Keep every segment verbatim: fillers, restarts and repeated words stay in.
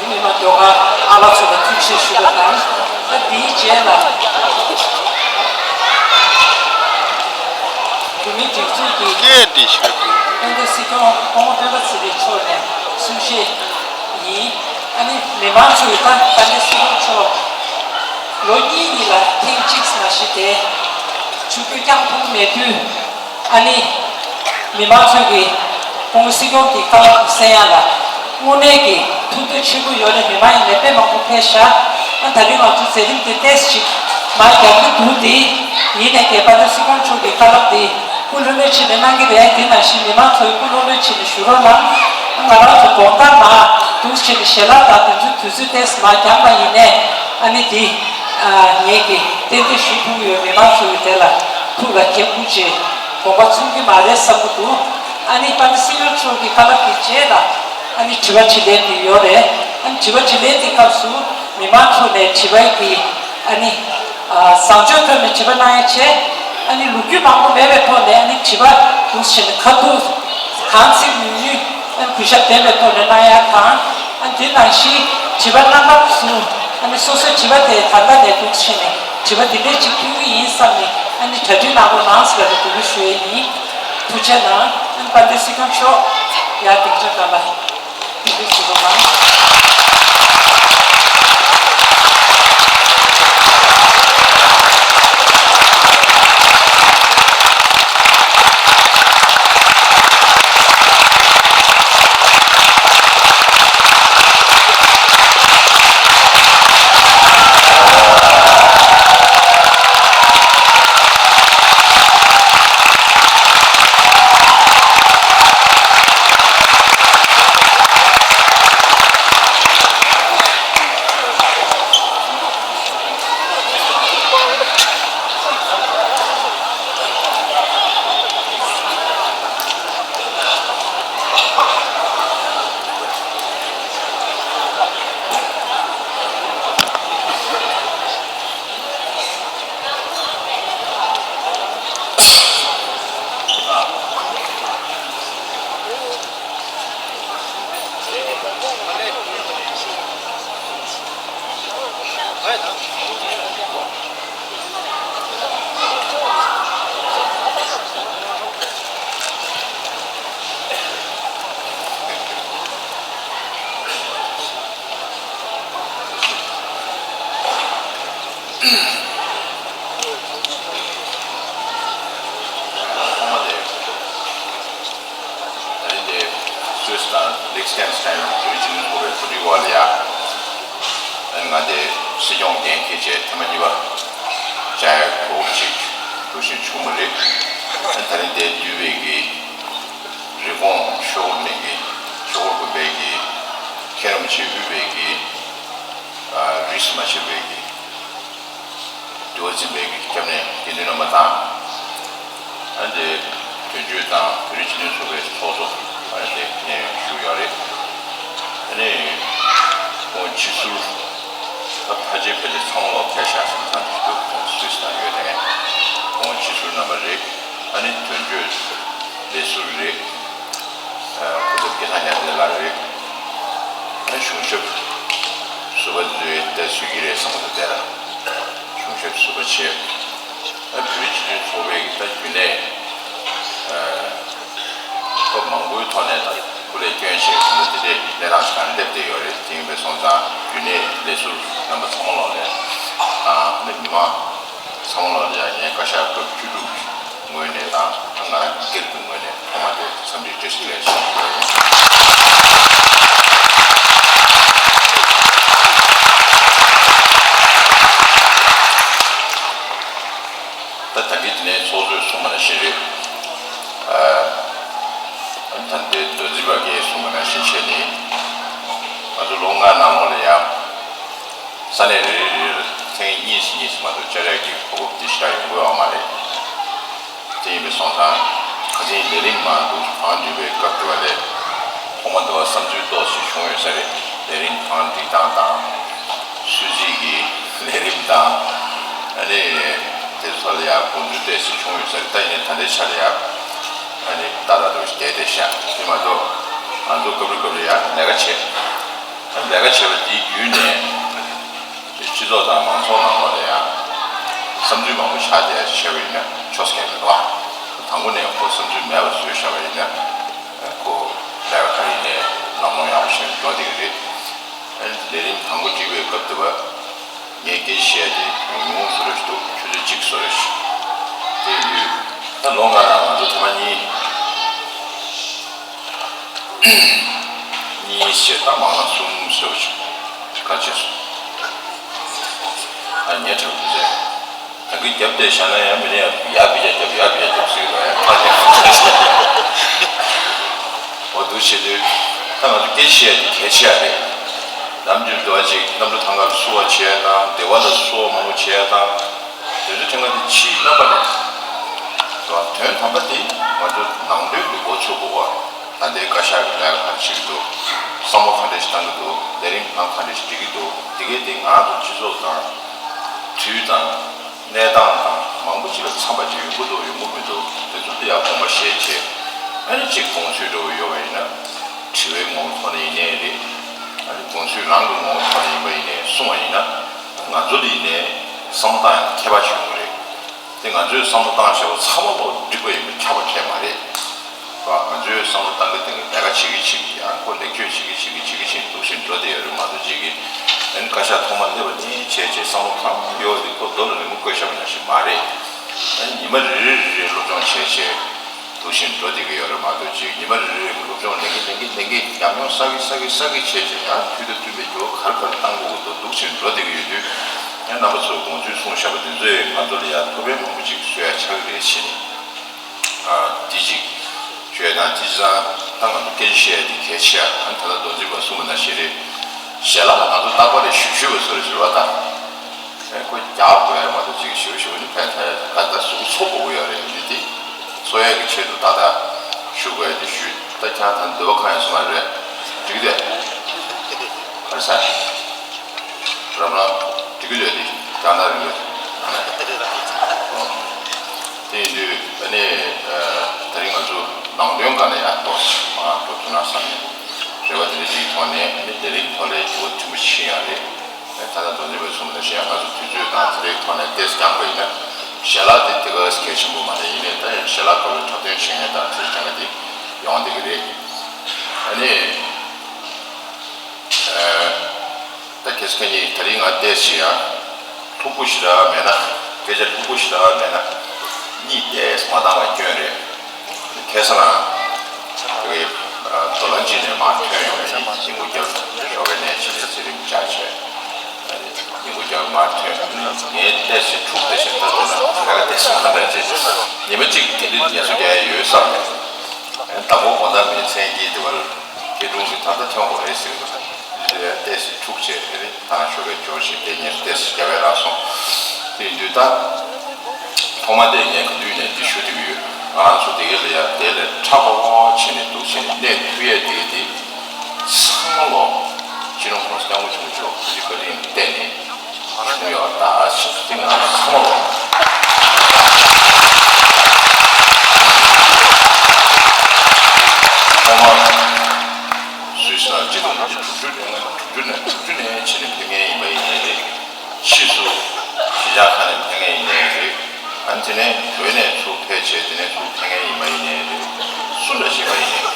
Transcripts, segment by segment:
ཉི་མ་ཟློས་གར་ཨ་ལགས་ཚོ་ལ་ཐུགས་རྗེ་ཆེ་ཞུ་བ་དང་། ད་འདིའི་རྗེས་ལ་བོད་མིའི་སྒྲིག་འཛུགས་ཀྱི་སྐད་འདི་ཤོད་དགོས། དཔལ་ལྡན་སྲིད་སྐྱོང་སྐུ་ངོ་སྤེན་པ་ཚེ་རིང་མཆོག་ནས་གསུང་བཤད་ཡིན། ཨ་ནི་མི་མང་ཚོས་ད་དཔལ་ལྡན་སྲིད་སྐྱོང་མཆོག་ལོ་གཉིས་གཉིས་ལ་ཐེངས་གཅིག་ནང་བཞིན་དེ་ཆུ་རྒྱུན་བསྐྱངས་ཐུབ་མེད་དུས། ཨ་ནི། མི་མང་ཚོས་ཀྱི་སྐུ་ངོ་སྲིད་སྐྱོང་གི་བཀའ་སློབ་གསན་ཡ་ལ་དངོས་གནས་ཀྱི་ཐུགས་འདོད་ཆེན་པོ་ཡོད་རེད། མི་མང་ཡིན་ནའི་དཔེ་མང་པོ་ཕེབས་ཤག་ཨ་ད་རིང་ང་ཚོ་མཛད་རིམ་དེ་ཏོག་ཙམ་ཅིག་མར་རྒྱབ་ཀྱི་འདུག་དེ་ཡིན་ནའི་རྒྱལ་བ་དང་སྲིད་སྐྱོང་མཆོག་གི་བཀའ་སློབ་དེ་སྐུ་ལྷོད་ལྷོད་བྱས་ནས་གནང་གི་རེད། དེ་ནང་བཞིན་མི་མང་ཚོས་སྐུ་ལྷོད་ལྷོད་བྱས་ནས་བཞུགས་རོགས་གནང་། ང་རང་ཚོ་དགོང་དག་མར་འདུག་བྱས་ནས་ཞལ་ལག་དང་དེ་ཚོའི་དུས་ཚོད་ཏོག་ཙམ་མར་རྒྱབ་པ་ཡིན་ནའི་ཨ་ནི་དེ་ངེད་ཀྱིས་ཏན་ཏན་ཞུ་ཐུབ་ཀྱི་ཡོད། མི་མང་ཚོ་གི་དེ་ལ་ཐུགས་ལ་འགན་འཁུར་བྱས། དགོངས་པ་ཚོམ་གྱི་མ་རེད་བསམ་གྱི་འདུག་ཨ་ནི་དཔལ་ལྡན་སྲིད་སྐྱོང་མཆོག་གི་བཀའ་སློབ་ཀྱི་རྗེས་ལ་ཨ་ནི་དྲི་བ་དྲིས་ལན་དེ་ཡོད་རེད། ཨ་ནི་དྲི་བ་དྲིས་ལན་དེ་སྐབས་སུ་མི་མང་ཚོ་ནས་དྲི་བ་གི་ཨ་ནི་བཟང་སྤྱོད་ཐོག་ནས་དྲི་བ་གནང་ཡ་བྱས། ཨ་ནི་ལོ་རྒྱུས་མང་པོ་མེད་པའི་ཐོག་ནས་ཨ་ནི་དྲི་བ་འདུག་བྱས་ནས་ཁ་ཐུག་གང་ཚིག་ཉུང་ཉུང་ཨ་ནི་གུས་ཞབས་ལྡན་པའི་ཐོག་ནས་གནང་ཡ་དང་། ཨ་ནི་དེ་ནང་བཞིན་དྲི་བ་གནང་སྐབས་སུ་ཨ་ནི་སོ་སོའི་དྲི་བ་དེ་ད་ལྟ་ནས་འདུག་བྱས་ནས་དྲི་བ་དེ་འདྲས་ཅིག་ཕུལ་གྱི་ཡིན་བསམ་ནས་ཨ་ནི་གྲ་སྒྲིག་གནང་རོགས་གནང་ཟེར་བ་ལ་འབོད་སྐུལ་ཞུ་ཡས་ཡིན། ཐུགས་རྗེ་གནང་། ཨ་ནི་དཔལ་ལྡན་སྲིད་སྐྱོང་མཆོག་ཡར་སྡིངས་ཆ་སྒང་ལ་འབོད་སྐུལ་ཞུ་རོགས་གནང་། ད་རིང་འདི་སུད་སི་དང་ལིག་ཏེན་སི་ཏན་བོད་རིགས་སྤྱི་མཐུན་ཚོགས་པའི་གོ་སྒྲིག་འོག་ལ་ཡ། ང་འདི་སྲིད་སྐྱོང་འགན་འཁྱེར་བྱས་ཐེངས་མ་གཉིས་པ་བཅར་ཡ་གོ་སྐབས་ཅིག་འགྲུབ་ཤིང་བྱུང་བ་རེད། ད་རིང་འདི་འདུས་པའི་གི་རི་ཀོན་ཤོག་གུ་ནས་གི་ཤོག་གུ་དགོན་པའི་གི་མཁན་རིན་པོ་ཆེ་དབུས་པའི་གི་རིས་སུ་མ་ཆད་པའི་གི་འདུལ་བ་འཛིན་པའི་གི་སྐྱབས་གནས་དགེ་འདུན་རྣམ་པ་དང་། ཨ་ནི་དོན་གཅོད་དང་བོད་རིགས་སྤྱི་མཐུན་ཚོགས་པའི་ཚོགས་གཙོ་ཨ་ནི་དེ་ནས་བཞུགས་ཡོད་རེད། ཨ་ནི་ཁོང་ཕྱི་ཟུར་ད་ཕལ་ཆེར་ཕལ་ཆེར་ཚང་མ་ལོག་ཕེབས་ཤག་བསམ་ཚང་གི་འདུག་ཁོང་སུད་སི་ནང་ཡོད་དེ། ཁོང་ཕྱི་ཟུར་རྣམ་པ་རེད། ཨ་ནི་དོན་གཅོད་ལས་ཟུར་རེད། ཨ་སྐུ་ཚབ་སྐལ་བཟང་ཉི་ཟླ་ལགས་རེད། ཨ་ནི་གཞུང་ཞབས་ཟུར་པ་ཚོས་ད་བཟོས་ཀྱི་རེད་བསམ་གྱི་འདུག་དེ་ལ། གཞུང་ཞབས་ཟུར་པ་བྱས། ད་བོད་རིགས་སྤྱི་མཐུན་ཚོགས་པའི་ད་རྒྱུན་ལས་ཨ་སྐབས་མང་པོའི་ཐོག་ནས་ད་སྐུ་ལས་བསྐྱོན་བྱས་ཟིན་པ་དེ་འདྲའི་གནས་སྟངས་ཤིག་སླེབས་བསྡད་ཡོད་རེད། དེ་ཡིན་པའི་སོང་ཙང་རྒྱུན་ལས་ལས་ཟུར་རྣམ་པ་ཚང་མ་ལོག་ནས་ཨ་ནི་མི་མང་ཚང་མ་ལོག་ནས་ཡང་ངས་བཀའ་ཤག་སྐབས་བཅུ་དྲུག་ངོས་ནས་དང་ང་རང་སྒེར་གྱི་ངོས་ནས་ཐོག་མ་དེ་འཚམས་འདྲི་བཀྲ་ཤིས་བདེ་ལེགས་ཞུ་རྒྱུ་ཡིན། ད་ད་གིན་དེ་ནས་ཚོགས་གཙོས་གསུངས་པ་ནང་བཞིན་རེད། ཨ་ད་ལྟའི་མདོ་འཛིན་པ་གིས་གསུངས་པ་ནང་བཞིན་བྱས་ནས་ང་ཚོ་ལོ་ལྔ་ནང་ལོགས་ལ་ཡང་ས་གནས་རེ་རེ་རེར་ཐེངས་གཉིས་སུ་གཉིས་སུ་མ་གཏོགས་བཅར་ཡག་གི་གོ་སྐབས་འདི་ཞིག་ཡོང་གི་ཡོད་མ་རེད། དེ་ཡིན་པའི་སོང་ཙང་ཁ་སང་ལས་རིམ་མ་འདུག་གང་འདུས་པའི་སྐབས་དེ་བ་ལས་ཐོག་མ་དེ་བ་བསམ་ཚུལ་ཏོག་ཙམ་བྱུང་ཡོད་ས་རེད། ལས་རིམ་གང་སྒྲིག་སྟངས་དང་། སུད་སི་གི་ལས་རིམ་དང་། ཨ་ནི་དེ་ཚོ་ལ་ཡང་དགོངས་ཚུལ་ཏོག་ཙམ་བྱུང་ཡོད་ས་རེད། ད་ཡིན་ནའི་ད་ལྟའི་ཆ་ལ་ཡང་ཨ་ནི་ཏག་ཏག་ཏག་ཏག་བསྡད་བསྡད་ཤག་དེ་མ་གཏོགས་ང་ཚོ་སྐབས་རེ་སྐབས་རེ་ཡང་ལས་ཀ་བྱེད། ལས་ཀ་བྱས་པ་དེའི་བརྒྱུད་ནས་སྤྱི་ཚོགས་དང་མང་ཚོགས་ནང་ལོགས་ལ་ཡང་བསམ་ཚུལ་མང་པོ་ཆགས་བསྡད་བྱས་པ་ཡིན་ན་ཆོག་ས་མེད་པ། དང་པོ་ནས་ཁོ་བསམ་ཚུལ་མེད་པ་བཟོས་བཞག་པ་ཡིན་ན་ཁོ་ལས་ཀ་ག་རེ་ཡིན་ནའི་ལམ་ལྷོང་ཡག་པོ་ཞིག་འགྲོ་བསྡད་ཀྱི་རེད། ལས་རིམ་དང་པོ་འགྲིག་པའི་སྐབས་དེ་བ། ངས་སྐད་ཆ་བཤད་དེ་ཉུང་ཉུང་བཟོ་རེ་ཞིག་འདུག་ཆུ་ཚོད་གཅིག་བཟོ་རེ་ཞིག་དེ་ཡིན་དུས་ད་ལོ་ལྔ་ནང་ང་ཚོ་ཐེངས་མ་གཉིས། གཉིས་བྱས་ད་མང་ན་གསུམ་བཟོ་རེ་ཞིག་ག་བྱས་སོང་། ཨ་ངས་དྲན་པ་བྱས། ད་གིན་རྒྱབ་དེ་བཞག་ན་ཡང་མི་ནས་ཡར་བི་ཅ་རྒྱབ་ཡར་བི་ཅ་རྒྱབ་ཟེར་གི་འདུག་ཡང་ཕར་རྒྱབ། འོ་འདུག་བྱེད་དུས་ད་ང་ཚོ་སྐད་ཆ་བཤད་དེ་གལ་ཆེ་ཡ་རེད། ནམ་རྒྱུན་འདུག་བ་ཅིག་གནམ་གྲུ་ཐང་ག་བསུ་བ་བྱས་དང་སྡེ་བ་ལ་བསུ་བ་མང་པོ་བྱས་དང་། དེ་ཚོ་དྲན་ག་དེ་ཕྱིའི་རྣམ་པ་རེད། དོན་དམ་པ་དེ་ང་ཚོ་ནང་དོན་དུ་འགོ་ཚུགས་དགོས་པ། ད་ལྟའི་བཀའ་ཤག་གི་ལས་ཀ་ག་རེ་བྱེད་ཀྱི་འདུག་བསམ་བློ་ག་འདྲ་ཞིག་བཏང་གི་འདུག་ལས་རིམ་ཁག་ག་འདྲ་ཞིག་སྒྲིག་གི་འདུག་དེ་གས་དེ་ང་ཚོ་སྤྱི་ཚོགས་དང་། དུས་དང་། གནས་སྟངས་དང་མང་པོ་ཅིག་ལ་འཚམ་པ་ཅིག་ཡོང་གི་འདུག་ཡོང་གི་མི་འདུག་དེ་ཚོ་ལ་ཡང་དགོངས་པ་བཞེས་བྱས། ཨ་ནི་གཅིག་དགོངས་ཚུལ་འདྲ་བོ་ཡོད་པ་ཡིན་ན། དྲི་བའི་ངོ་བོ་ཐོག་ནས་ཡིན་ནའི་རེད། ཨ་ནི་དགོངས་ཚུལ་རང་གི་ངོ་བོ་ཐོག་ནས་ཡིན་པ་ཡིན་ནའི་གསུངས་པ་ཡིན་ན། ང་ཚོ་ལ་ཡིན་ནའི་བསམ་བློ་བཏང་ཡག་ཁྱད་པར་ཅིག་ཡོང་གི་རེད། དེ་ང་ཚོས་བསམ་བློ་བཏང་བྱས་པ་ཚང་མ་ལོ་འགྲིག་པ་ཡིན་པ་ཁྱབ་པ་ཁྱད་མ་རེད། ང་ཚོས་བསམ་བློ་བཏང་གི་བཏང་གི་ལས་ཀ་བྱེད་ཀྱི་བྱེད་ཀྱི་ཡང་ཁོ་ལེགས་བཅོས་བྱེད་ཀྱི་བྱེད་ཀྱི་བྱེད་ཀྱི་བྱེད་ཀྱི་འདུག་བཞིན་འགྲོ་བསྡད་ཡོད་རེད་མ་གཏོགས་ཅིག་གིས་ཨ་ནི་བཀའ་ཤག་ཐོག་མ་སླེབས་པ་ནས་བྱས་བྱས་བསམ་བློ་གང་ཡོད་དེ་ཁོ་རྡོ་ལ་རི་མོ་བརྐོས་བཞག་པ་ནང་བཞིན་མ་རེད། ཨ་ནི་ཉི་མ་རེ་རེ་རེ་རེ་སློབ་སྦྱོང་བྱས་བྱས་འདུག་བཞིན་འགྲོ་བསྡད་ཀྱི་ཡོད་རེད་མ་གཏོགས་ཅིག་ཉི་མ་རེ་རེ་རེ་སློབ་སྦྱོང་ལེན་གྱི་ལེན་གྱི་ལེན་གྱི་ཉམས་མྱོང་བསགས་ཀྱི་བསགས་ཀྱི་བསགས་ཀྱི་བྱས་བྱས་ཡང་དུས་དང་བསྟུན་པའི་འགྱུར་བ་ག་རེ་ག་རེ་གཏང་དགོས་ཀྱི་འདུག་འདུག་བཞིན་འགྲོ་བསྡད་ཀྱི་ཡོད་དུས་ཨ་ནི་རྣམ་པ་ཚོས་དགོངས་ཚུལ་གསུངས་བཞག་པ་དེ་ཚོས་ང་ཚོ་ལ་ཡང་ཐུགས་ཕན་མང་པོ་ཅིག་གསོས་ཡ་ཆགས་ཀྱི་རེད་བྱས་ནས། ཨ། འདི་གཅིག་ཞུ་ཡ་དང་། དེ་བྱས་ཙང་ད་ང་ཚོ་སྐད་ཆ་བཤད་ཡ་དེ་གལ་ཆེ་ཡ། ཨ་ནི་ད་ལྟ་རྡོ་རྗེ་པ་གསུངས་པ་ནང་བཞིན་རེད། ཞལ་ལག་ང་ཚོ་རྟག་པར་རེ་ཞུ་ཞུ་བ་ཚོ་རེ་ཞུ་བ་དང་། ཨེ་ཁོ་རྒྱག་དགོས་ཡ་མ་གཏོགས་ཅིག་ཞུ་ཞུ་ནི་ཕན་ཐོགས་ཡ་ད་ལྟ་གཟུགས་པོ་འཚོ་དགོས་ཀྱི་ཡོད་རེད། འདི་དེ་འཚོ་ཡ་གི་ཆེད་དུ་ད་ལྟ་ཞུ་དགོས་ཡ་དེ་ཞུས། ད་ཁྱེད་རང་ད་འདོད་པ་གང་ཡང་གསུང་ཡ་རེད། འགྲིག་གི་འདུག་ག་རེ་ཟེར། རབ་རང་འགྲིག་གི་ཡོད་དེ་རྒྱང་ཐག་རིང་པོ། དེ་ཡིན་དུས་ཨ་ནི་ད་རིང་ང་ཚོ་ནང་དོན་སྒང་ནས་ཡང་ཏོག་ཙམ་མར་འགྲོ་ཐུབ་ན་བསམ་ནས་རེ་བ་དེ་འདྲ་ཅིག་ཐོག་ནས་ཨ་ནི་ལས་རིམ་ཐོག་ལ་འགྱུར་བ་ཆེན་པོ་ཕྱིན་ཡོད་རེད། ད་ལྟ་རྡོ་རྗེ་པས་གསུངས་པ་ནང་བཞིན་ང་ཚོ་དུས་ཚོད་དང་དེ་འདྲའི་ཐོག་ནས་ཏོག་ཙམ་འགྱངས་པ་ཡིན་ན་ཞལ་ལག་དེ་དེ་ག་གལ་ཆེན་པོ་མ་རེད། ཡིན་ནའི་ད་ཡང་ཞལ་ལག་ག་བའི་འཁྲབ་སྟོན་བྱེད་མཁན་དང་དེ་འདྲ་དེ་ཡོང་བསྡད་ཀྱི་རེད། ཨ་ནི། ད་ཁྱེད་ཚོ་གཉིས་ད་རིང་ང་ཏོག་ཙམ་ཡང་ལྷུག་པོ་ཞེ་དྲག་མེད་ན། སྐད་ཆ་ལྷུག་པོ་ཞེ་དྲག་མེད་ན་གཉིད་ཏོག་ཙམ་མ་བཏང་བའི་སྐྱོན་རེད། ཁ་སང་རང་དེ་གའི་རྡོ་ལ་གཅིག་ནས་མར་ཐོན་ཡོང་བའི་ཉིན་མགོ་རྒྱབ་ཞོགས་ཀས་ནས་ཕྱི་ལ་ཚེ་རིང་བཅར་བྱས་ཉིན་མགོ་རྒྱབ་མར་ཐོན། ངས་ཏོག་ཙམ་འཁྲུག་བསྡད་བྱས། ད་དེ་ན་ལས་ཀ་ཏོག་ཙམ་མ་འདྲ་བྱས། ཉི་མ་གཅིག་དེ་འདྲའི་ངལ་གསོ་རྒྱག་ཡ་ཡོད་བསམ་ནས། ད་གོ་དགོང་དག་མི་མཚན་གྱི་དེ་བར་སྐྱིད་སྒྲུང་ཞིག་ད་ལྟ་ཐོན་དགོས་རེད་ཟེར་གི་འདུག་དེ་ལས་ཏོག་ཙམ་འཁྲུག་བྱས་དེ་རེད། ད་ཞོགས་ཀས་འབྱོར་ཞིག་དེ་ཉིན་ཏོག་ཙམ་རྒྱབ་ཡ་རག་སོང་། དེ་ཡིན་དུས་ད་ཐོག་མ་དེ་ངས་ག་དུས་ནས་འདི་ཞུ་བསྡད་ཀྱི་ཡོད། ང་རང་ཚོ་དེ་ག་ལ་ཡ་དེ་ལས་ཁྲ་བོ་བོ་བྱས་ནས་འདུག་བྱས་ནས་གནས་ཐུབ་ཡས་དེ་ག་དེ་ཚང་མ་ལོ་སྤྱི་ནོར་༸གོང་ས་༸སྐྱབས་མགོན་ཆེན་པོ་མཆོག་གི་བཀའ་དྲིན་བརྟེན་ནས། བྱུང་ཡོད་ད་ཞིག་དེ་ང་ཚང་མ་ལོ། ཐོག་མར་སུད་སི་ནང་སྤྱི་ཟླ་དྲུག་ཅུ་ནས་དྲུག་ཅུ་ནས་དྲུག་ཅུ་ནས་ཕྱིན་ནས་ཕེབས་མཁན་ཡིན་པ་ཡིན་ནའི་རེད། ཕྱིས་སུ་གཞིས་ཆགས་ཁག་ནས་ཕེབས་མཁན་ཡིན་ནའི་རེད། ཨ་ནི་དེ་ནས་བོད་ནས་ཚུར་ཕེབས་བྱས་དེ་ནས་ཚུར་ཕེབས་མཁན་ཡིན་པ་ཡིན་ནའི་རེད། སུ་འདྲ་ཞིག་ཡིན་པ་ཡིན་ནའི་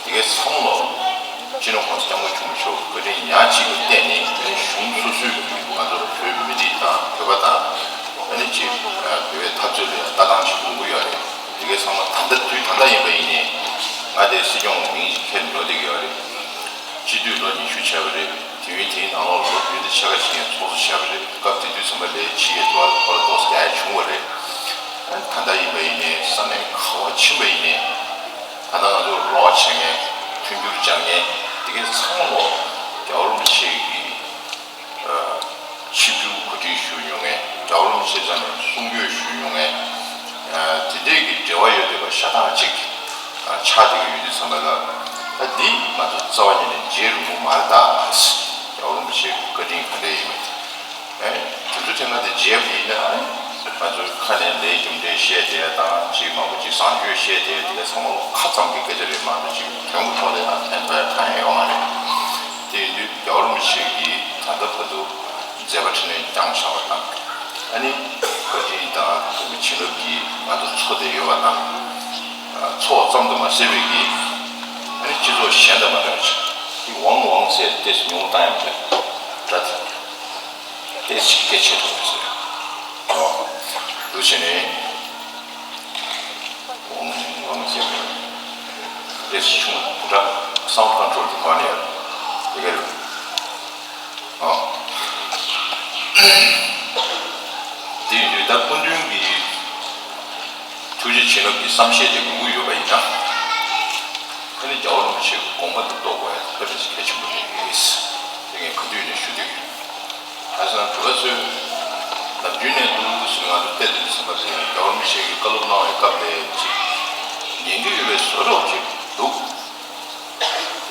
དེ་གའི་ཚང་མ་ལོ། སྤྱི་ནོར་༸གོང་ས་༸སྐྱབས་མགོན་ཆེན་པོ་མཆོག་བཀའ་དྲིན་ཉག་གཅིག་གིས་བརྟེན་ནས་གཞུང་སོ་སོས་ང་ཚོར་བོད་མི་རིགས་དང་བོད་པ་དང་ཨ་ནི་ཅིག་བོད་པའི་འཐབ་རྩོད་ལ་ལྟ་སྟངས་ཤིག་སྒོམ་གྱི་ཡོད་རེད། དེ་གའི་ཚང་མ་ད་ལྟ་དུས་ད་ལྟ་ཡིན་པ་ཡིན་ནའི་ང་དེ་སྲིད་སྐྱོང་མིང་ཞིག་འཁྱེར་འགྲོ་བསྡད་ཀྱི་ཡོད་རེད། སྤྱི་འཐུས་ལོ་ཉི་ཤུ་བྱས་པ་རེད། དུས་ཡུན་དེའི་ནང་ལོགས་ལོ་བདུན་དང་ཕྱེད་ཀ་ཞིག་ངས་ཚོགས་གཙོ་བྱས་པ་རེད། སྐབས་དེ་དུས་ཙམ་པ་ལས་ཕྱི་ཡི་དུ་བ་ལ་ཁོ་ལ་ཏོག་ཙམ་རྒྱག་ཡ་བྱུང་བ་རེད། ད་ལྟ་ཡིན་པ་ཡིན་ནའི་ས་གནས་ག་བ་ཕྱིན་པ་ཡིན་ནའི། ད་ལྟ་ང་ཚོར་རོགས་བྱེད་མཁན། མཐུན་འགྱུར་སྦྱར་མཁན་དེ་གའི་ཚང་མ་ལོ། རྒྱལ་བ་རིན་པོ་ཆེ་གི་ཨ་ཆིབས་བསྒྱུར་གོ་སྒྲིག་ཞུ་མྱོང་མཁན། རྒྱལ་བ་རིན་པོ་ཆེ་རྩ་ནས་གསུང་སྐྱོད་ཞུ་མྱོང་མཁན། ཨ་དེ་འདྲས་ཀྱི་འབྲེལ་བ་ཡོད་བསྡད་པ་ཤ་སྟག་ཅིག་ཨ་ཆགས་བསྡད་ཀྱི་ཡོད་དུས་ཙམ་པ་ལ། ད་འདི་ང་ཚོ་རྩ་བ་ཉིད་ནས་བརྗེད་རུང་མ་རེད་ད། རྒྱལ་བ་རིན་པོ་ཆེའི་བཀའ་དྲིན་ག་འདྲས་ཡིན་མིན། ཨེ། དེ་ཚོ་དེ་སྔ་དེ་བརྗེད་པ་ཡིན་ན་ཨེ། ང་ཚོའི་ཁ་ནས་ལས་རྒྱུ་འབྲས་བཤད་བསྡད་དང་ཅིག་མང་པོ་ཅིག་བཟང་སྤྱོད་བཤད་བསྡད་དེ་ག་ཚང་མ་ལོ་ཁ་ཙམ་གྱི་སྐད་ཆ་རེད་མ་གཏོགས་ཅིག་དོན་གྱི་ཐོག་ལ་ཡང་ཕན་ཐོགས་ཡ་གང་ཡང་ཡོད་མ་རེད། དེ་ཡིན་དུས། རྒྱལ་བ་རིན་པོ་ཆེ་གིས་ད་ལྟ་བར་དུ་མཛད་པ་འཕྲིན་ལས་བསྐྱངས་བཞག་པ་དང་། ཨ་ནི་བཀའ་དྲིན་དང་ཐུགས་ཀྱི་བྱིན་རླབས་ཀྱིས་ང་ཚོ་འཚོ་བསྡད་ཡོད་པ་དང་། འཚོ་བ་ཙམ་དུ་མ་ཟད་པའི་གི་ཨ་ནི་སྤྱི་ཚོགས་གཞན་དང་མ་འདྲ་བ་ཞིག་གི་ཝང་ཝང་ཟེར་ཏེ་ཉུང་བཏང་ཡང་མེད་འདྲ་དེ་ཏེ་ཞིག་སྐད་ཆེ་ཐུབ་པ་ཟེར་ཨོ་འདུ་བྱས་ནས། ཝང་ཝང་ཟེར་ཏེ་ཆུང་བུ་འདྲ་སའུན་ཌི་ཀོན་ཊོལ་དེ་ག་ནས་ཡོད་དེ་ག་རེད། ཨ། དེ་ཡིན་དུས་ད་སྐུ་མདུན་གྱི་ཐུགས་རྗེ་བྱིན་རླབས་ཀྱི་བསམ་ཤེས་དེ་དགོས་ཀྱི་ཡོད་པ་ཡིན་ན། ཨ་ནི་རྒྱལ་བ་རིན་པོ་ཆེའི་དགོངས་པ་དེ་རྟོགས་དགོས་ཡ་དེ་དཔེ་མི་སྲིད་གལ་ཆེན་པོ་རེད། དེ་ངས་ག་དུས་ནས་ཞུ་འདོད་ཡོད། ཁ་སང་དྲི་བ་ཚོས་ནམ་རྒྱུན་ནས་འདུག་ཟེར་ང་ཚོ་བལྟས་འདུག་ཟེར་བ་དེ་རྒྱལ་བ་རིན་པོ་ཆེ་གིས་བཀའ་སློབ་གནང་བའི་སྐབས་ལས་ཅིག་ཉན་གྱི་ཡོད་པའི་བཟོ་འདྲ་ཅིག་འདུག་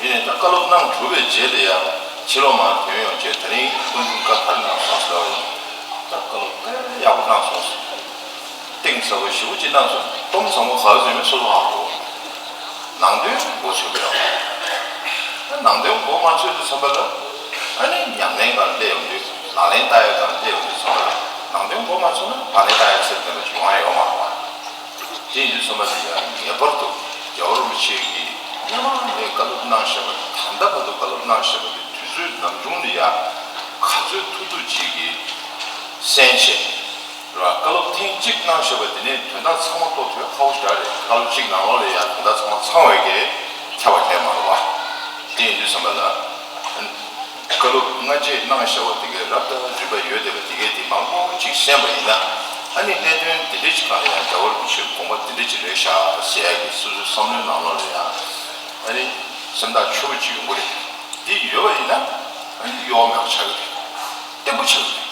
ཡིན་ནའི་ད་བཀའ་སློབ་གནང་གྲུབ་པའི་རྗེས་ལ་ཡང་ཕྱི་ལོགས་མར་ཐོན་ཡོང་བྱས་ད་རིང་སྐུ་མདུན་བཀའ་ག་རེ་གནང་སོང་ཟེར་བ་ཡིན། ད་བཀའ་སློབ་དཔེ་ཡག་པོ་གནང་སོང་ཟེར། གཏིང་ཟབ་པོ་ཞེ་པོ་ཅིག་གནང་སོང་། གཏམ་བཟང་པོ་ག་ཚོད་ཡིན་མིན་སོ་སོ་ཧ་གོ། ནང་དོན་མགོ་ཚོས་དགོས་ཡོད། ནང་དོན་མགོ་མ་ཚོས་དུས་ཙམ་པ་ལ་ཨ་ནི་ཉམས་ལེན་སྒང་སླེབས་ཡོང་དུས་ལག་ལེན་བསྟར་ཡ་སྒང་སླེབས་ཡོང་དུས་ཙམ་པ་ལ་ནང་དོན་མགོ་མ་ཚོས་ན་བག་ལེབ་བསྟར་ཡ་ཚད་ལྡན་པ་ཅིག་ཡོང་ཡ་ཡོད་མ་རེད་བ། དེ་ཡིན་དུས་ཙམ་པ་དེ་ཡང་ངེས་པར་དུ་རྒྱལ་བ་རིན་པོ་ཆེ་གིས་སྔོན་མ་ནས་བཀའ་སློབ་གནང་བཞག་པ་དང་ད་ལྟ་བར་དུ་བཀའ་སློབ་གནང་བཞག་པ་དེ་དུས་ཚོད་ནམ་བྱུང་ནས་ཡང་ག་ཚོད་ཐུབ་ཐུབ་ཅིག་གིས་གསན་བྱས། རེད་བ། བཀའ་སློབ་ཐེངས་གཅིག་གནང་བཞག་པ་དེ་ནས་དོན་དག་ཚང་མ་རྟོགས་ཐུབ་ཁག་པོ་ཞེ་དྲག་རེད། བཀའ་སློབ་གཅིག་ནང་ལོགས་ལ་ཡང་དོན་དག་ཚང་མ་ཚང་བའི་གི་ཁྱབ་པ་ལྷད་མ་རེད་བ། དེ་ཡིན་དུས་ཙམ་པ་ལ། བཀའ་སློབ་སྔ་རྗེས་གནང་བཞག་པ་དེ་གའི་རབ་དང་རིམ་པ་ཡོད་བསྡད་པ་དེ་གའི་དེ་མང་པོ་ཅིག་གསན་པ་ཡིན་ན། ཨ་ནི་གནད་དོན་དེ་འདྲ་ཅིག་སྒང་ལ་ཡང་རྒྱལ་བ་རིན་པོ་ཆེའི་དགོངས་པ་དེ་འདྲ་ཅིག་རེད་ཤག་ཟེར་ཡ་གི་སོ་སོའི་བསམ་བློའི་ནང་ལོགས་ལ་ཡང་ཨ་ནི་སེམས་ཐག་ཆོད་པོ་ཅིག་ཡོང་གི་རེད། འདི་ཡོད་པ་ཡིན་ན་ཨ་ནི་གཡོ་མེད་པ་ཆགས་ཀྱི་རེད། བརྟན་པོ་ཆགས་ཀྱི་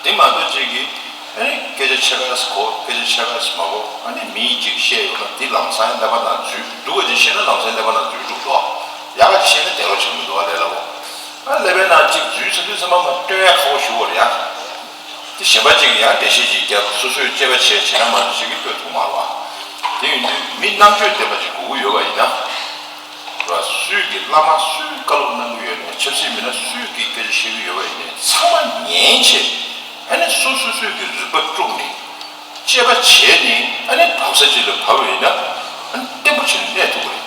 རེད། དེ་མ་གཏོགས་ཅིག་གིས་ཨ་ནི་སྐད་ཆ་ཕྱེད་ཀ་ཙམ་གོ། སྐད་ཆ་ཕྱེད་ཀ་ཙམ་མ་གོ། ཨ་ནི་མིས་ཅིག་བཤད་ཡོང་ན་འདི་ལམ་སང་ཀླད་པ་ནང་འཛུལ། སྡུག་པ་ཅིག་བཤད་ན་ལམ་སང་ཀླད་པ་ནང་འཛུལ་འགྲོ་འདུག་ཡག་པ་ཅིག་བཤད་ན་བདེ་བློ་ཆེན་པོ་འདུག་ལས་སླ་པོ། ཨ་ཀླད་པའི་ནང་ཅིག་འཛུལ་ཚར་དུས་ཙམ་པ་མར་བཏོན་ཡ་ཁག་པོ་ཞེ་པོ་རེད་ཡ། དེ་གཞན་པ་ཅིག་གིས་ཡང་འགྲེལ་བཤད་ཅིག་བརྒྱབ། སོ་སོས་དཔྱད་པ་བྱས་བྱས་ན་མ་གཏོགས་ཅིག་གིས་བཏོན་ཐུབ་མ་རེད་བ། དེ་ཡིན་དུས་མི་རྣམ་དཔྱོད་ལྡན་པ་ཅིག་དགོས་ཀྱི་ཡོད་པ་ཡིན་ན། རེད་བ། སུས་ཀྱི་བླ་མ་སུས་བཀའ་སློབ་གནང་གི་ཡོད་ན། ཆབ་སྲིད་མི་སྣ་སུས་ཀྱི་སྐད་ཆ་བཤད་ཀྱི་ཡོད་པ་ཡིན་ནའི་ཚང་མ་ཉན་བྱས། ཨ་ནི་སོ་སོ་སོས་ཀྱི་རིག་པ་དཀྲུགས་ནས་དཔྱད་པ་བྱས་ནས་ཨ་ནི་བབས་ས་ཅིག་ལ་བབས་པ་ཡིན་ན་ཨ་ནི་བརྟན་པོ་བྱས་ནས་གནས་ཐུབ་ཀྱི་རེད།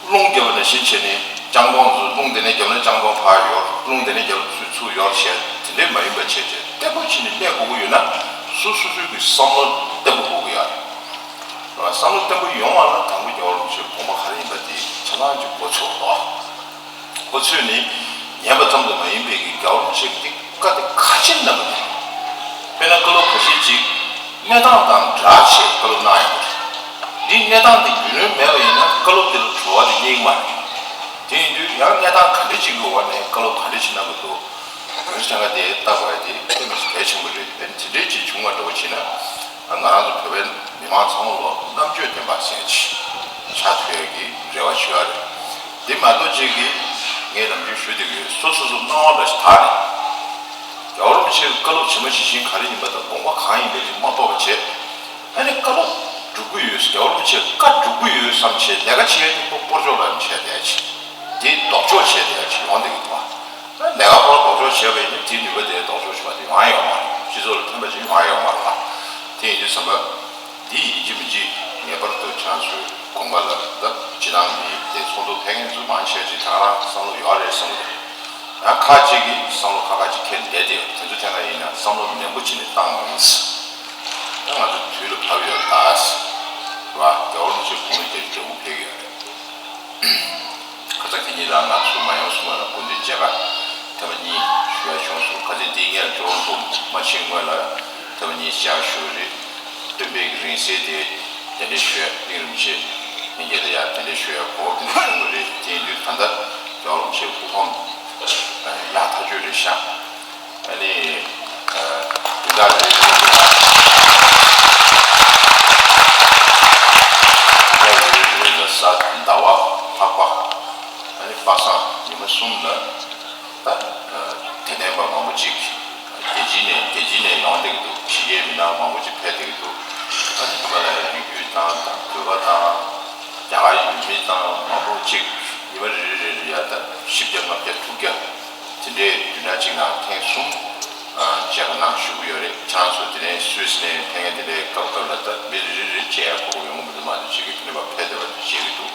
རླུང་བརྒྱབ་པ་ནང་བཞིན་བྱས་ནས་ལྕང་སྡོང་ཚོ་རླུང་དེ་ནས་བརྒྱབ་ན་ལྕང་སྡོང་ཕར་ཡོར། རླུང་དེ་ནས་བརྒྱབ་ན་ཚུར་ཚུར་ཡོར་བྱས་དེ་འདྲས་མ་ཡིན་པ་བྱས་བྱས་བརྟན་པོ་བྱས་ནས་གནས་དགོས་ཀྱི་ཡོད་ན་སོ་སོ་སོའི་གི་བསམ་བློ་བརྟན་པོ་དགོས་ཀྱི་ཡོད་རེད། བསམ་བློ་བརྟན་པོ་ཡོང་བ་ལ་དང་པོ་རྒྱལ་བ་རིན་པོ་ཆེའི་དགོངས་པ་ག་རེ་ཡིན་པ་དེ་ཆ་ཚང་གཅིག་གོ་ཆོད་དོ། ཁོ་ཚོས་ནི་ཉན་པ་ཙམ་དུ་མ་ཡིན་པའི་གི་རྒྱལ་བ་རིན་པོ་ཆེ་གི་བཀའ་དེ་ག་ཅི་གནང་གི་འདུག་དཔེར་ན་བཀའ་སློབ་ཁ་ཤས་ཅིག་གནས་སྟངས་དང་སྦྲགས་བྱས་བཀའ་སློབ་གནང་ཡོང་གི་རེད། འདི་གནས་སྟངས་དེ་རྒྱུས་ལོན་མེད་པ་ཡིན་ན་བཀའ་སློབ་དེ་ལ་བྲོ་བ་དེ་རྙེད་ཀྱི་མ་རེད། དེ་ཡིན་དུས་ཡང་གནས་སྟངས་ག་འདྲ་ཅིག་གི་འོག་ནས་བཀའ་སློབ་ག་འདྲ་ཅིག་གནང་གི་འདུག་དོན་ཚན་ཁ་དེ་ལྟ་དགོས་ཡ་དེ་དཔེ་མི་སྲིད་གལ་ཆེན་པོ་རེད། དཔེར་ན་དེ་འདྲའི་ཅིག་བྱུང་བ་འདྲ་བོ་བྱས་ན། ང་རང་ཚོ་བོད་པའི་མི་མང་ཚང་མ་ལོ་རྣམ་དཔྱོད་ལྡན་པ་ཟེར་ཅིག་ཆགས་ཐུབ་ཡ་གི་རེ་བ་ཞུ་ཡ་རེད། དེ་མ་གཏོགས་ཅིག་གིས་ངས་ནམ་རྒྱུན་ཞུ་བསྡད་ཀྱི་ཡོད། སོ་སོ་སོ་སྣང་བ་འདྲ་ཞིག་དག་ནས། རྒྱལ་བ་རིན་པོ་ཆེའི་བཀའ་སློབ་ཇི་མ་ཇི་བཞིན་ག་རེ་ཡིན་པ་དང་དགོངས་པ་གང་ཡིན་པ་ཅིག་མ་རྟོགས་པ་བྱས། ཨ་ནི་བཀའ་སློབ་སྒྲུབ་ཀྱི་ཡོད། རྒྱལ་བ་རིན་པོ་ཆེའི་བཀའ་སྒྲུབ་ཀྱི་ཡོད་བསམ་བྱས་ལས་ཀ་བྱེད་ཡ་དེ་སྤོ་སྤོར་ཆོག་ལ་བྱས་བསྡད་ཅིག་དེ་ལྡོག་ཕྱོགས་བྱས་བསྡད་ཡ་ཅིག་ཡོང་བསྡད་ཀྱི་འདུག་བ། ལས་ཀ་ཕར་ལྡོག་ཕྱོགས་བྱས་པ་ཡིན་ན་དེའི་ནུས་པ་དེ་ལྡོག་ཕྱོགས་བྱས་པ་དེ་ཡོང་ཡ་ཡོད་མ་རེད། སྤྱི་ཚོགས་ལ་ཕན་པ་ཅིག་ཡོང་ཡ་ཡོད་མ་རེད་བ། དེ་ཡིན་དུས་ཙམ་པ། འདི་ཡིན་གཅིག་མིན་གཅིག་ངེས་པར་དུ་ཁྱེད་རང་ཚོའི་དགོངས་པ་ལ་ད་སྤྱི་བཏང་གི་དེ་ཚོགས་འདུ་ཕེབས་མཁན་ཚོ་མང་ཆེ་ཅིག་ད་ག་རང་བསམ་བློ་ཡོད་རེད་བསམ་གི་འདུག་ཡང་ཁ་ཅིག་གིས་བསམ་བློ་ཁ་ཁ་ཅིག་འཁྱེར་བསྡད་དེ་དེ་ཚོ་ཐད་ཀ་ཡིན་ན་བསམ་བློ་ནན་པོ་བྱས་ནས་བཏང་ཡོང་། ད་ང་ཚོ་དུས་ལ་བབས་ཡོད་ད། རེད་བ། རྒྱལ་བ་རིན་པོ་ཆེའི་དགུང་ལོ་བརྒྱད་ཅུ་གྱ་དགུ་ཕེབས་ཀྱི་ཡོད་རེད། ཁ་སང་ཁ་ཉིན་ལ་ང་ཚོ་མ་ཡོང་གསུང་བ་ལ་སྐུ་མདུན་མཇལ་ཁ་ཐེངས་མ་གཉིས་ཞུ་ཡ་བྱུང་སོང་། ཁ་སང་དེའི་སྔོན་ལ་ཅོག་རོང་ཚོ་མ་ཕྱིན་སྔོན་ལ་ཐེངས་མ་གཉིས་མཇལ་ཞུ་རེད། སྟོན་པའི་གི་རིང་བསྲེལ་དེ་གདན་འདྲེན་ཞུ་ཡ་གླིང་རིན་པོ་ཆེ་ལྷན་རྒྱས་ལ་ཡ་གདན་འདྲེན་ཞུ་ཡ་གོ་སྐབས་དེ་འདྲ་བྱུང་བ་རེད། དེ་ཡིན་དུས་ད་ལྟ་རྒྱལ་བ་རིན་པོ་ཆེའི་སྐུ་ཁམས་ཡག་ཐག་ཆོད་རེད་ཤག་ཨ་ནི། ཨ། དེ་དག་རེད་རེད་རེད། དེ་དག་རེད་རེད་ལ་གཟའ་ཟླ་བ་འཕགས་པ། ཨ་ནི་པ་སངས་ཉི་མ་གསུམ་ལ། ད། ཨ། དད་ལྡན་པ་མང་པོ་ཅིག་རྒྱལ་སྤྱི་ནས་རྒྱལ་སྤྱི་ནས་ཡོང་བསྡད་ཀྱི་འདུག་ཕྱི་རྒྱལ་མི་སྣ་མང་པོ་ཅིག་ཕེབས་བསྡད་ཀྱི་འདུག་ཨ་ནི་ཧི་མ་ལ་ཡའི་རི་རྒྱུད་དང་དང་བོད་པ་དང་རྒྱ་གར་ཡུལ་མི་དང་མང་པོ་ཅིག་ཉི་མ་རེ་རེ་རེ་རེ། ཡ་ད་བཞི་བརྒྱ་ལྔ་བརྒྱ་དྲུག་བརྒྱ་དེ་འདྲའི་བདུན་ཕྲག་གཅིག་ནང་ཐེངས་གསུམ་མཇལ་ཁ་གནང་བཞུགས་ཀྱི་ཡོད་རེད། ཁྱེད་རང་ཚོ་དེ་རིང་སུད་སི་ནས་ཕེབས་མཁན་དེ་འདྲའི་སྐབས་སྐབས་ལ་ད་མི་རེ་རེ་རེ་མཇལ་ཡ་གོ་སྐབས་ཡོང་གི་མི་འདུག་མ་གཏོགས་ཅིག་གིས་དེ་འདྲ་བ་ཕེབས་བསྡད་པ་དེ་མཇལ་གྱི་འདུག་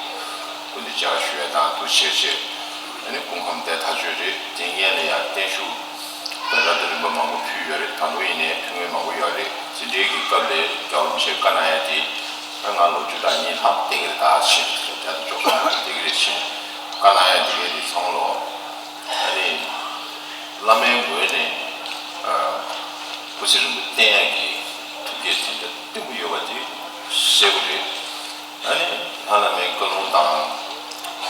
སྐུ་མདུན་མཇལ་ཁ་ཞུ་ཡ་དང་དུ་བྱས་བྱས་ཨ་ནི་སྐུ་ཁམས་བདེ་ཐག་ཆོད་རེད། དེ་སྔོན་ལ་ཡང་བརྟན་བཞུགས་ད་རབ་དང་རིམ་པ་མང་པོ་ཕུལ་ཡོད་རེད། ད་དུང་ཡིན་ནའི་ཕུལ་མཁན་མང་པོ་ཡོད་རེད། དེ་འདྲའི་གི་སྐབས་ལ་རྒྱལ་བ་རིན་པོ་ཆེས་བཀའ་གནང་ཡ་དེ་ད་ང་ལོ་བཅུ་དང་གཉིས་ལྷག་བསྡད་ཀྱི་རེད། ད་ཕྱིན་དེ་ལ་འཇོག་སོང་བསྡད་ཀྱི་རེད། ཕྱིན་བཀའ་གནང་ཡ་དེ་གའི་དེ་ཚང་ལོ་ཨ་ནི་བླ་མའི་ངོས་ནས་སྐུ་ཚེ་རིང་པོ་བརྟན་ཡ་གི་ཐུགས་བསྐྱེད་དེ་འདྲ་བརྟན་པོ་ཡོད་པ་དེ་གསལ་པོ་རེད། ཨ་ནི་ལྷ་བླ་མའི་བཀའ་ལུང་དང་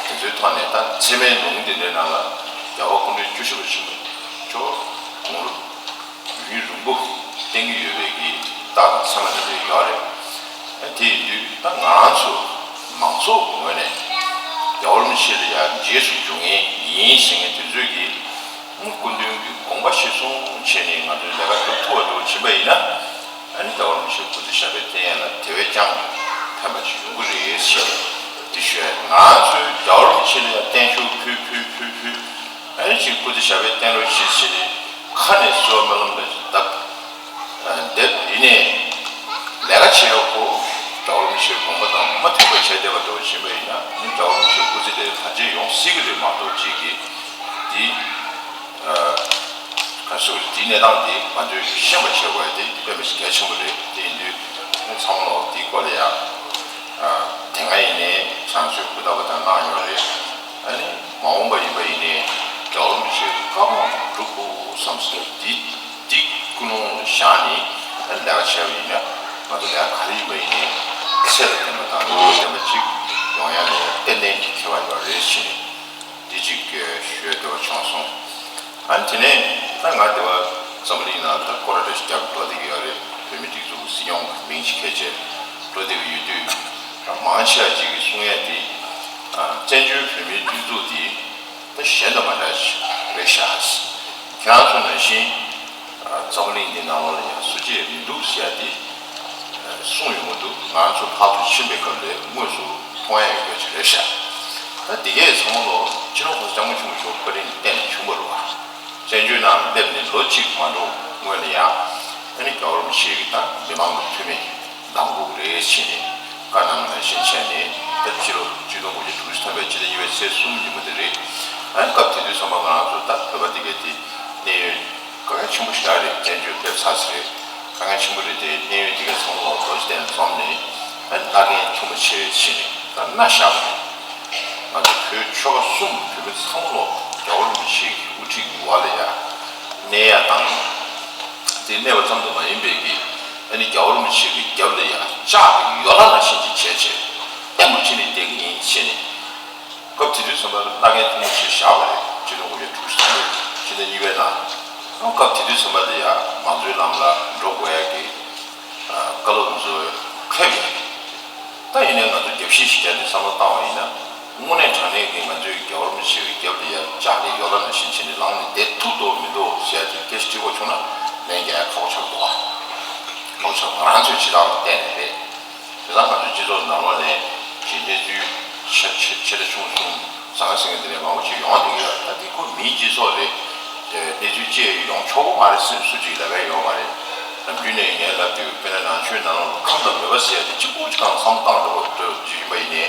དེ་ཚོའི་ཐོག་ནས་ད་ཚད་མའི་ལུང་དེ་འདྲའི་ནང་ལ་རྒྱལ་བ་སྐུ་ཕྲེང་བཅུ་བཞི་པ་ཆེན་པོ་མཆོག་དགུང་ལོ་ཡུན་རིང་པོ་བསྟེན་གྱི་ཡོད་པའི་གི་རྟགས་དང་མཚན་མ་དེ་འདྲ་ཡོད་རེད། ཨ་དེ་ཡིན་དུས་ད་ང་རང་ཚོ་མང་ཚོགས་ཀྱི་ངོས་ནས་རྒྱལ་བ་རིན་པོ་ཆེ་ལ་ཡང་རྗེས་སུ་འཇུག་མཁན་ཡིན་ཟེར་མཁན་དེ་ཚོས་ཀྱི་སྐུ་མདུན་གྱི་དགོངས་པ་གཞིར་བཟུང་བྱས་ནས་ང་ཚོའི་ལས་ཀ་སྒྲུབ་ཐུབ་པ་འདྲ་བོ་ཕྱིན་པ་ཡིན་ན། ཨ་ནི་རྒྱལ་བ་རིན་པོ་ཆེའི་སྐུ་ཚེ་ཞབས་པད་བརྟན་ཡ་ལ་དེ་བས་ཀྱང་ཕན་པ་ཞིག་ཡོང་གི་རེད་ཟེར་ཏེ་ཞུ་ཡ། ང་ཚོས་རྒྱལ་བ་རིན་པོ་ཆེ་ལ་ཡང་བརྟན་བཞུགས་ཕུལ་ཕུལ་ཕུལ་ཕུལ། ཨ་ནི་ཅིག་སྐུ་ཚེ་ཞབས་པད་བརྟན་རོགས་ཞེས་བྱས་ནས་ཁ་ནས་གསོལ་བ་སྨོན་ལམ་འདྲ་ཞིག་བཏབ། ཨ་དེ་ཡིན་ནའི་ལས་ཀ་བྱེད་ཡག་གོ་རྒྱལ་བ་རིན་པོ་ཆེའི་དགོངས་པ་དང་མ་མཐུན་པ་བྱས་བསྡད་པ་འདྲ་བོ་ཡིན་པ་ཡིན་ན་ཨ་ནི་རྒྱལ་བ་རིན་པོ་ཆེའི་སྐུ་ཚེ་དེ་ག་འདྲས་ཡོང་སྲིད་ཀྱི་རེད་མ་གཏོགས་ཅིག་གིས་དེ། ག་ཚོད་དེའི་གནས་སྟངས་དེ་ང་ཚོས་ཤེས་པ་བྱེད་དགོས་ཡ་དེ་དཔེ་མི་སྲིད་གལ་ཆེན་པོ་རེད། དེ་ཡིན་དུས་ཚང་མ་ལོག་དེའི་སྐོར་ལ་ཡང་དེ་སྔ་ཡིན་ནའི་ཚང་ཚོས་གུས་བརྟག་པ་དང་གནང་ཡོད་རེད། ཨ་ནི་མ་འོངས་པ་ཡིན་པ་ཡིན་ནའི་རྒྱལ་བ་རིན་པོ་ཆེའི་བཀའ་དགོངས་སྒྲུབ་དགོས་བསམ་སྲིད་དེ་དེ་ཀུན་སློང་ལ་བཞག་ནས་ཨ་ནི་ལས་ཀ་བྱས་པ་ཡིན་ན་ང་ཚོ་ལས་ཀ་ག་རེ་ཡིན་པ་ཡིན་ནའི་ཚད་དང་ལྡན་པ་དང་ནུས་པ་ལྡན་པ་ཅིག་ཡོང་ཡ་ལ་ཏན་ཏན་གྱི་ཁེ་བ་ཡོད་རེད་ཟེར་ནས། དེ་གཅིག་ཞུ་ཡ་འདོད་པ་བྱུང་སོང་། ཨ་ནི་དེ་ནས་ད་ང་དེ་བ་འཛམ་བུ་གླིང་ནང་ད་སྐོར་ར་འདྲ་ཞིག་རྒྱབ་འགྲོ་བསྡད་ཀྱི་ཡོད་རེད། བོད་མི་སྒྲིག་འཛུགས་སྲིད་སྐྱོང་མིང་ཞིག་འཁྱེར་བྱས་འགྲོ་བསྡད་ཀྱི་ཡོད་དུས་ད་མང་ཆེ་བ་ཅིག་གིས་གསུང་ཡ་དེ་བཙན་བྱོལ་བོད་མིའི་སྒྲིག་འཛུགས་དེ་ད་གཞན་དང་མ་འདྲ་ཞིག་རེད་ཤག་ཁྱེད་རང་ཚོ་ནང་བཞིན། འཛམ་བུ་གླིང་འདི་ནང་ལོགས་ལ་ཡང་སུ་གཅིག་མི་འདུག་ཟེར་ཡ་དེ་གསུངས་ཡོང་གི་འདུག་ང་ཚོ་ཕར་ཚུར་ཕྱིན་པའི་སྐབས་ལ་དངོས་སུ་མཐོང་ཡ་ཡོད་ཀྱི་རེད་ཤག་ད་འདི་གས་ཚང་མ་ལོ་སྤྱི་ནོར་༸གོང་ས་༸སྐྱབས་མགོན་ཆེན་པོ་མཆོག་བཀའ་དྲིན་བརྟེན་ནས་བྱུང་བ་རེད་བ། བཙན་བྱོལ་ནང་སླེབས་ནས་ལོ་གཅིག་མ་འགྲོ་སྔོན་ལ་ཡང་ཨ་ནི་རྒྱལ་བ་རིན་པོ་ཆེ་གིས་ད་མི་མང་གི་འཐུས་མི་གདམ་དགོས་ཀྱི་རེད་ཟེར་ནས་བཀའ་གནང་ནང་བཞིན་བྱས་ནས་ད་ཕྱི་ལོ་ཆིག་སྟོང་དགུ་བརྒྱ་དྲུག་ཅུ་ཐམ་པའི་ཕྱི་ཟླ་གཉིས་པའི་ཚེས་གསུམ་ཉིན་མོ་དེ་རེད། ཨ་ནི་སྐབས་དེ་དུས་ཙམ་པ་ང་རང་ཚོ་ད་བོད་པ་དེ་གས་དེ་གནད་ཡོད། དཀའ་ངལ་ཆེན་པོ་ཞིག་རེད། བཙན་བྱོལ་ཕེབས་ཚར་ཟེར་རེད། དཀའ་ངལ་ཆེན་པོ་རེད་དེ་གནས་ཡུལ་དེ་གའི་ཚང་མ་ལོག་རྡོ་རྗེ་གདན་འཛོམས་ནས་ཨ་ལྷ་རྒན་ཐུ་མ་ཆེ་ཕྱིན་ནས་ད་མནའ་བཞག་པ་རེད། ང་ཚོ་བོད་ཆོལ་ཁ་གསུམ་བོད་མི་ཚང་མ་ལོག་རྒྱལ་བ་རིན་པོ་ཆེ་གི་དབུ་ཁྲིད་ཀྱི་འོག་ལ་ཡ་གནས་ཡ་དང་། དེ་གནས་པ་ཙམ་དུ་མ་ཡིན་པའི་གི་ཨ་ནི་རྒྱལ་བ་རིན་པོ་ཆེ་གི་རྒྱབ་ལ་ཡ་ལྕགས་ཀྱི་ཡོ་ལ་ནང་བཞིན་ཅིག་བྱས་བྱས་བརྟན་པོ་བྱས་ནས་བསྡད་ཀྱི་ཡིན་ཞེས་ནས། སྐབས་དེ་དུས་ཙམ་པ་ལ་ལྷ་རྒན་ཐུ་མ་ཆེ་བཞག་པ་རེད། ཆིག་སྟོང་དགུ་བརྒྱ་དྲུག་ཅུ་ཐམ་པའི་ཕྱི་ཟླ་གཉིས་པའི་ནང་། སྐབས་དེ་དུས་ཙམ་པ་ལ་ཡང་མང་གཙོའི་ལམ་ལ་འགྲོ་དགོས་ཡ་གི་བཀའ་སློབ་ཚོ་ཕེབས་ཡོད། ད་ཡིན་ནའི་ང་ཚོ་རྒྱབ་བཤིག་ཞིག་བརྒྱབ་ནས་བསམ་བློ་བཏང་བ་ཡིན་ན་དངོས་གནས་དྲང་གནས་ཀྱི་ང་ཚོའི་རྒྱལ་བ་རིན་པོ་ཆེ་གི་རྒྱབ་ལ་ཡ་ལྕགས་ཀྱི་ཡོ་ལ་ནང་བཞིན་བྱས་ནས་ལངས་ནས་བསྡད་ཐུབ་འདུག་མི་འདུག་ཟེར་ཡ་དེ་སྐད་ཆ་དྲི་དགོས་བྱུང་ན་ལན་རྒྱག་ཡ་ཁག་པོ་ཆགས་འདུག་ཨ། ཁག་པོ་ཆགས་ང་རང་ཚོའི་བྱེད་སྟངས་ལ་བལྟས་ནས་རེད། དེ་ལ་ང་ཚོའི་སྤྱི་ཚོགས་ནང་ལོགས་ནས་ཀྱི་གནས་ཚུལ་ཆེ་ཆེ་ཆེ་ཆུང་གསུམ་ཟང་ཟིང་དེ་འདྲ་མང་པོ་ཞིག་ཡོང་བསྡད་ཀྱི་ཡོད། ད་འདི་ཁོ་མིའི་སྤྱི་ཚོགས་རེད། དེ་གནས་ཚུལ་ཅི་ཡོང་ཆོག་གི་མ་རེད་སེམས་སུ་ཅིག་ལབ་ཡ་ཡོད་མ་རེད། ནམ་རྒྱུན་ནས་ངས་ལབ་དུས་དཔེར་ན་ནང་ཆོས་ནང་ལོགས་ཁམས་དང་མོས་པ་ཟེར་ཡ་དེ་གཅིག་པུ་གཅིག་གང་བསམ་བཏང་འགྲོ་བ་འདྲ་ཅིག་ཡིན་པ་ཡིན་ནའི་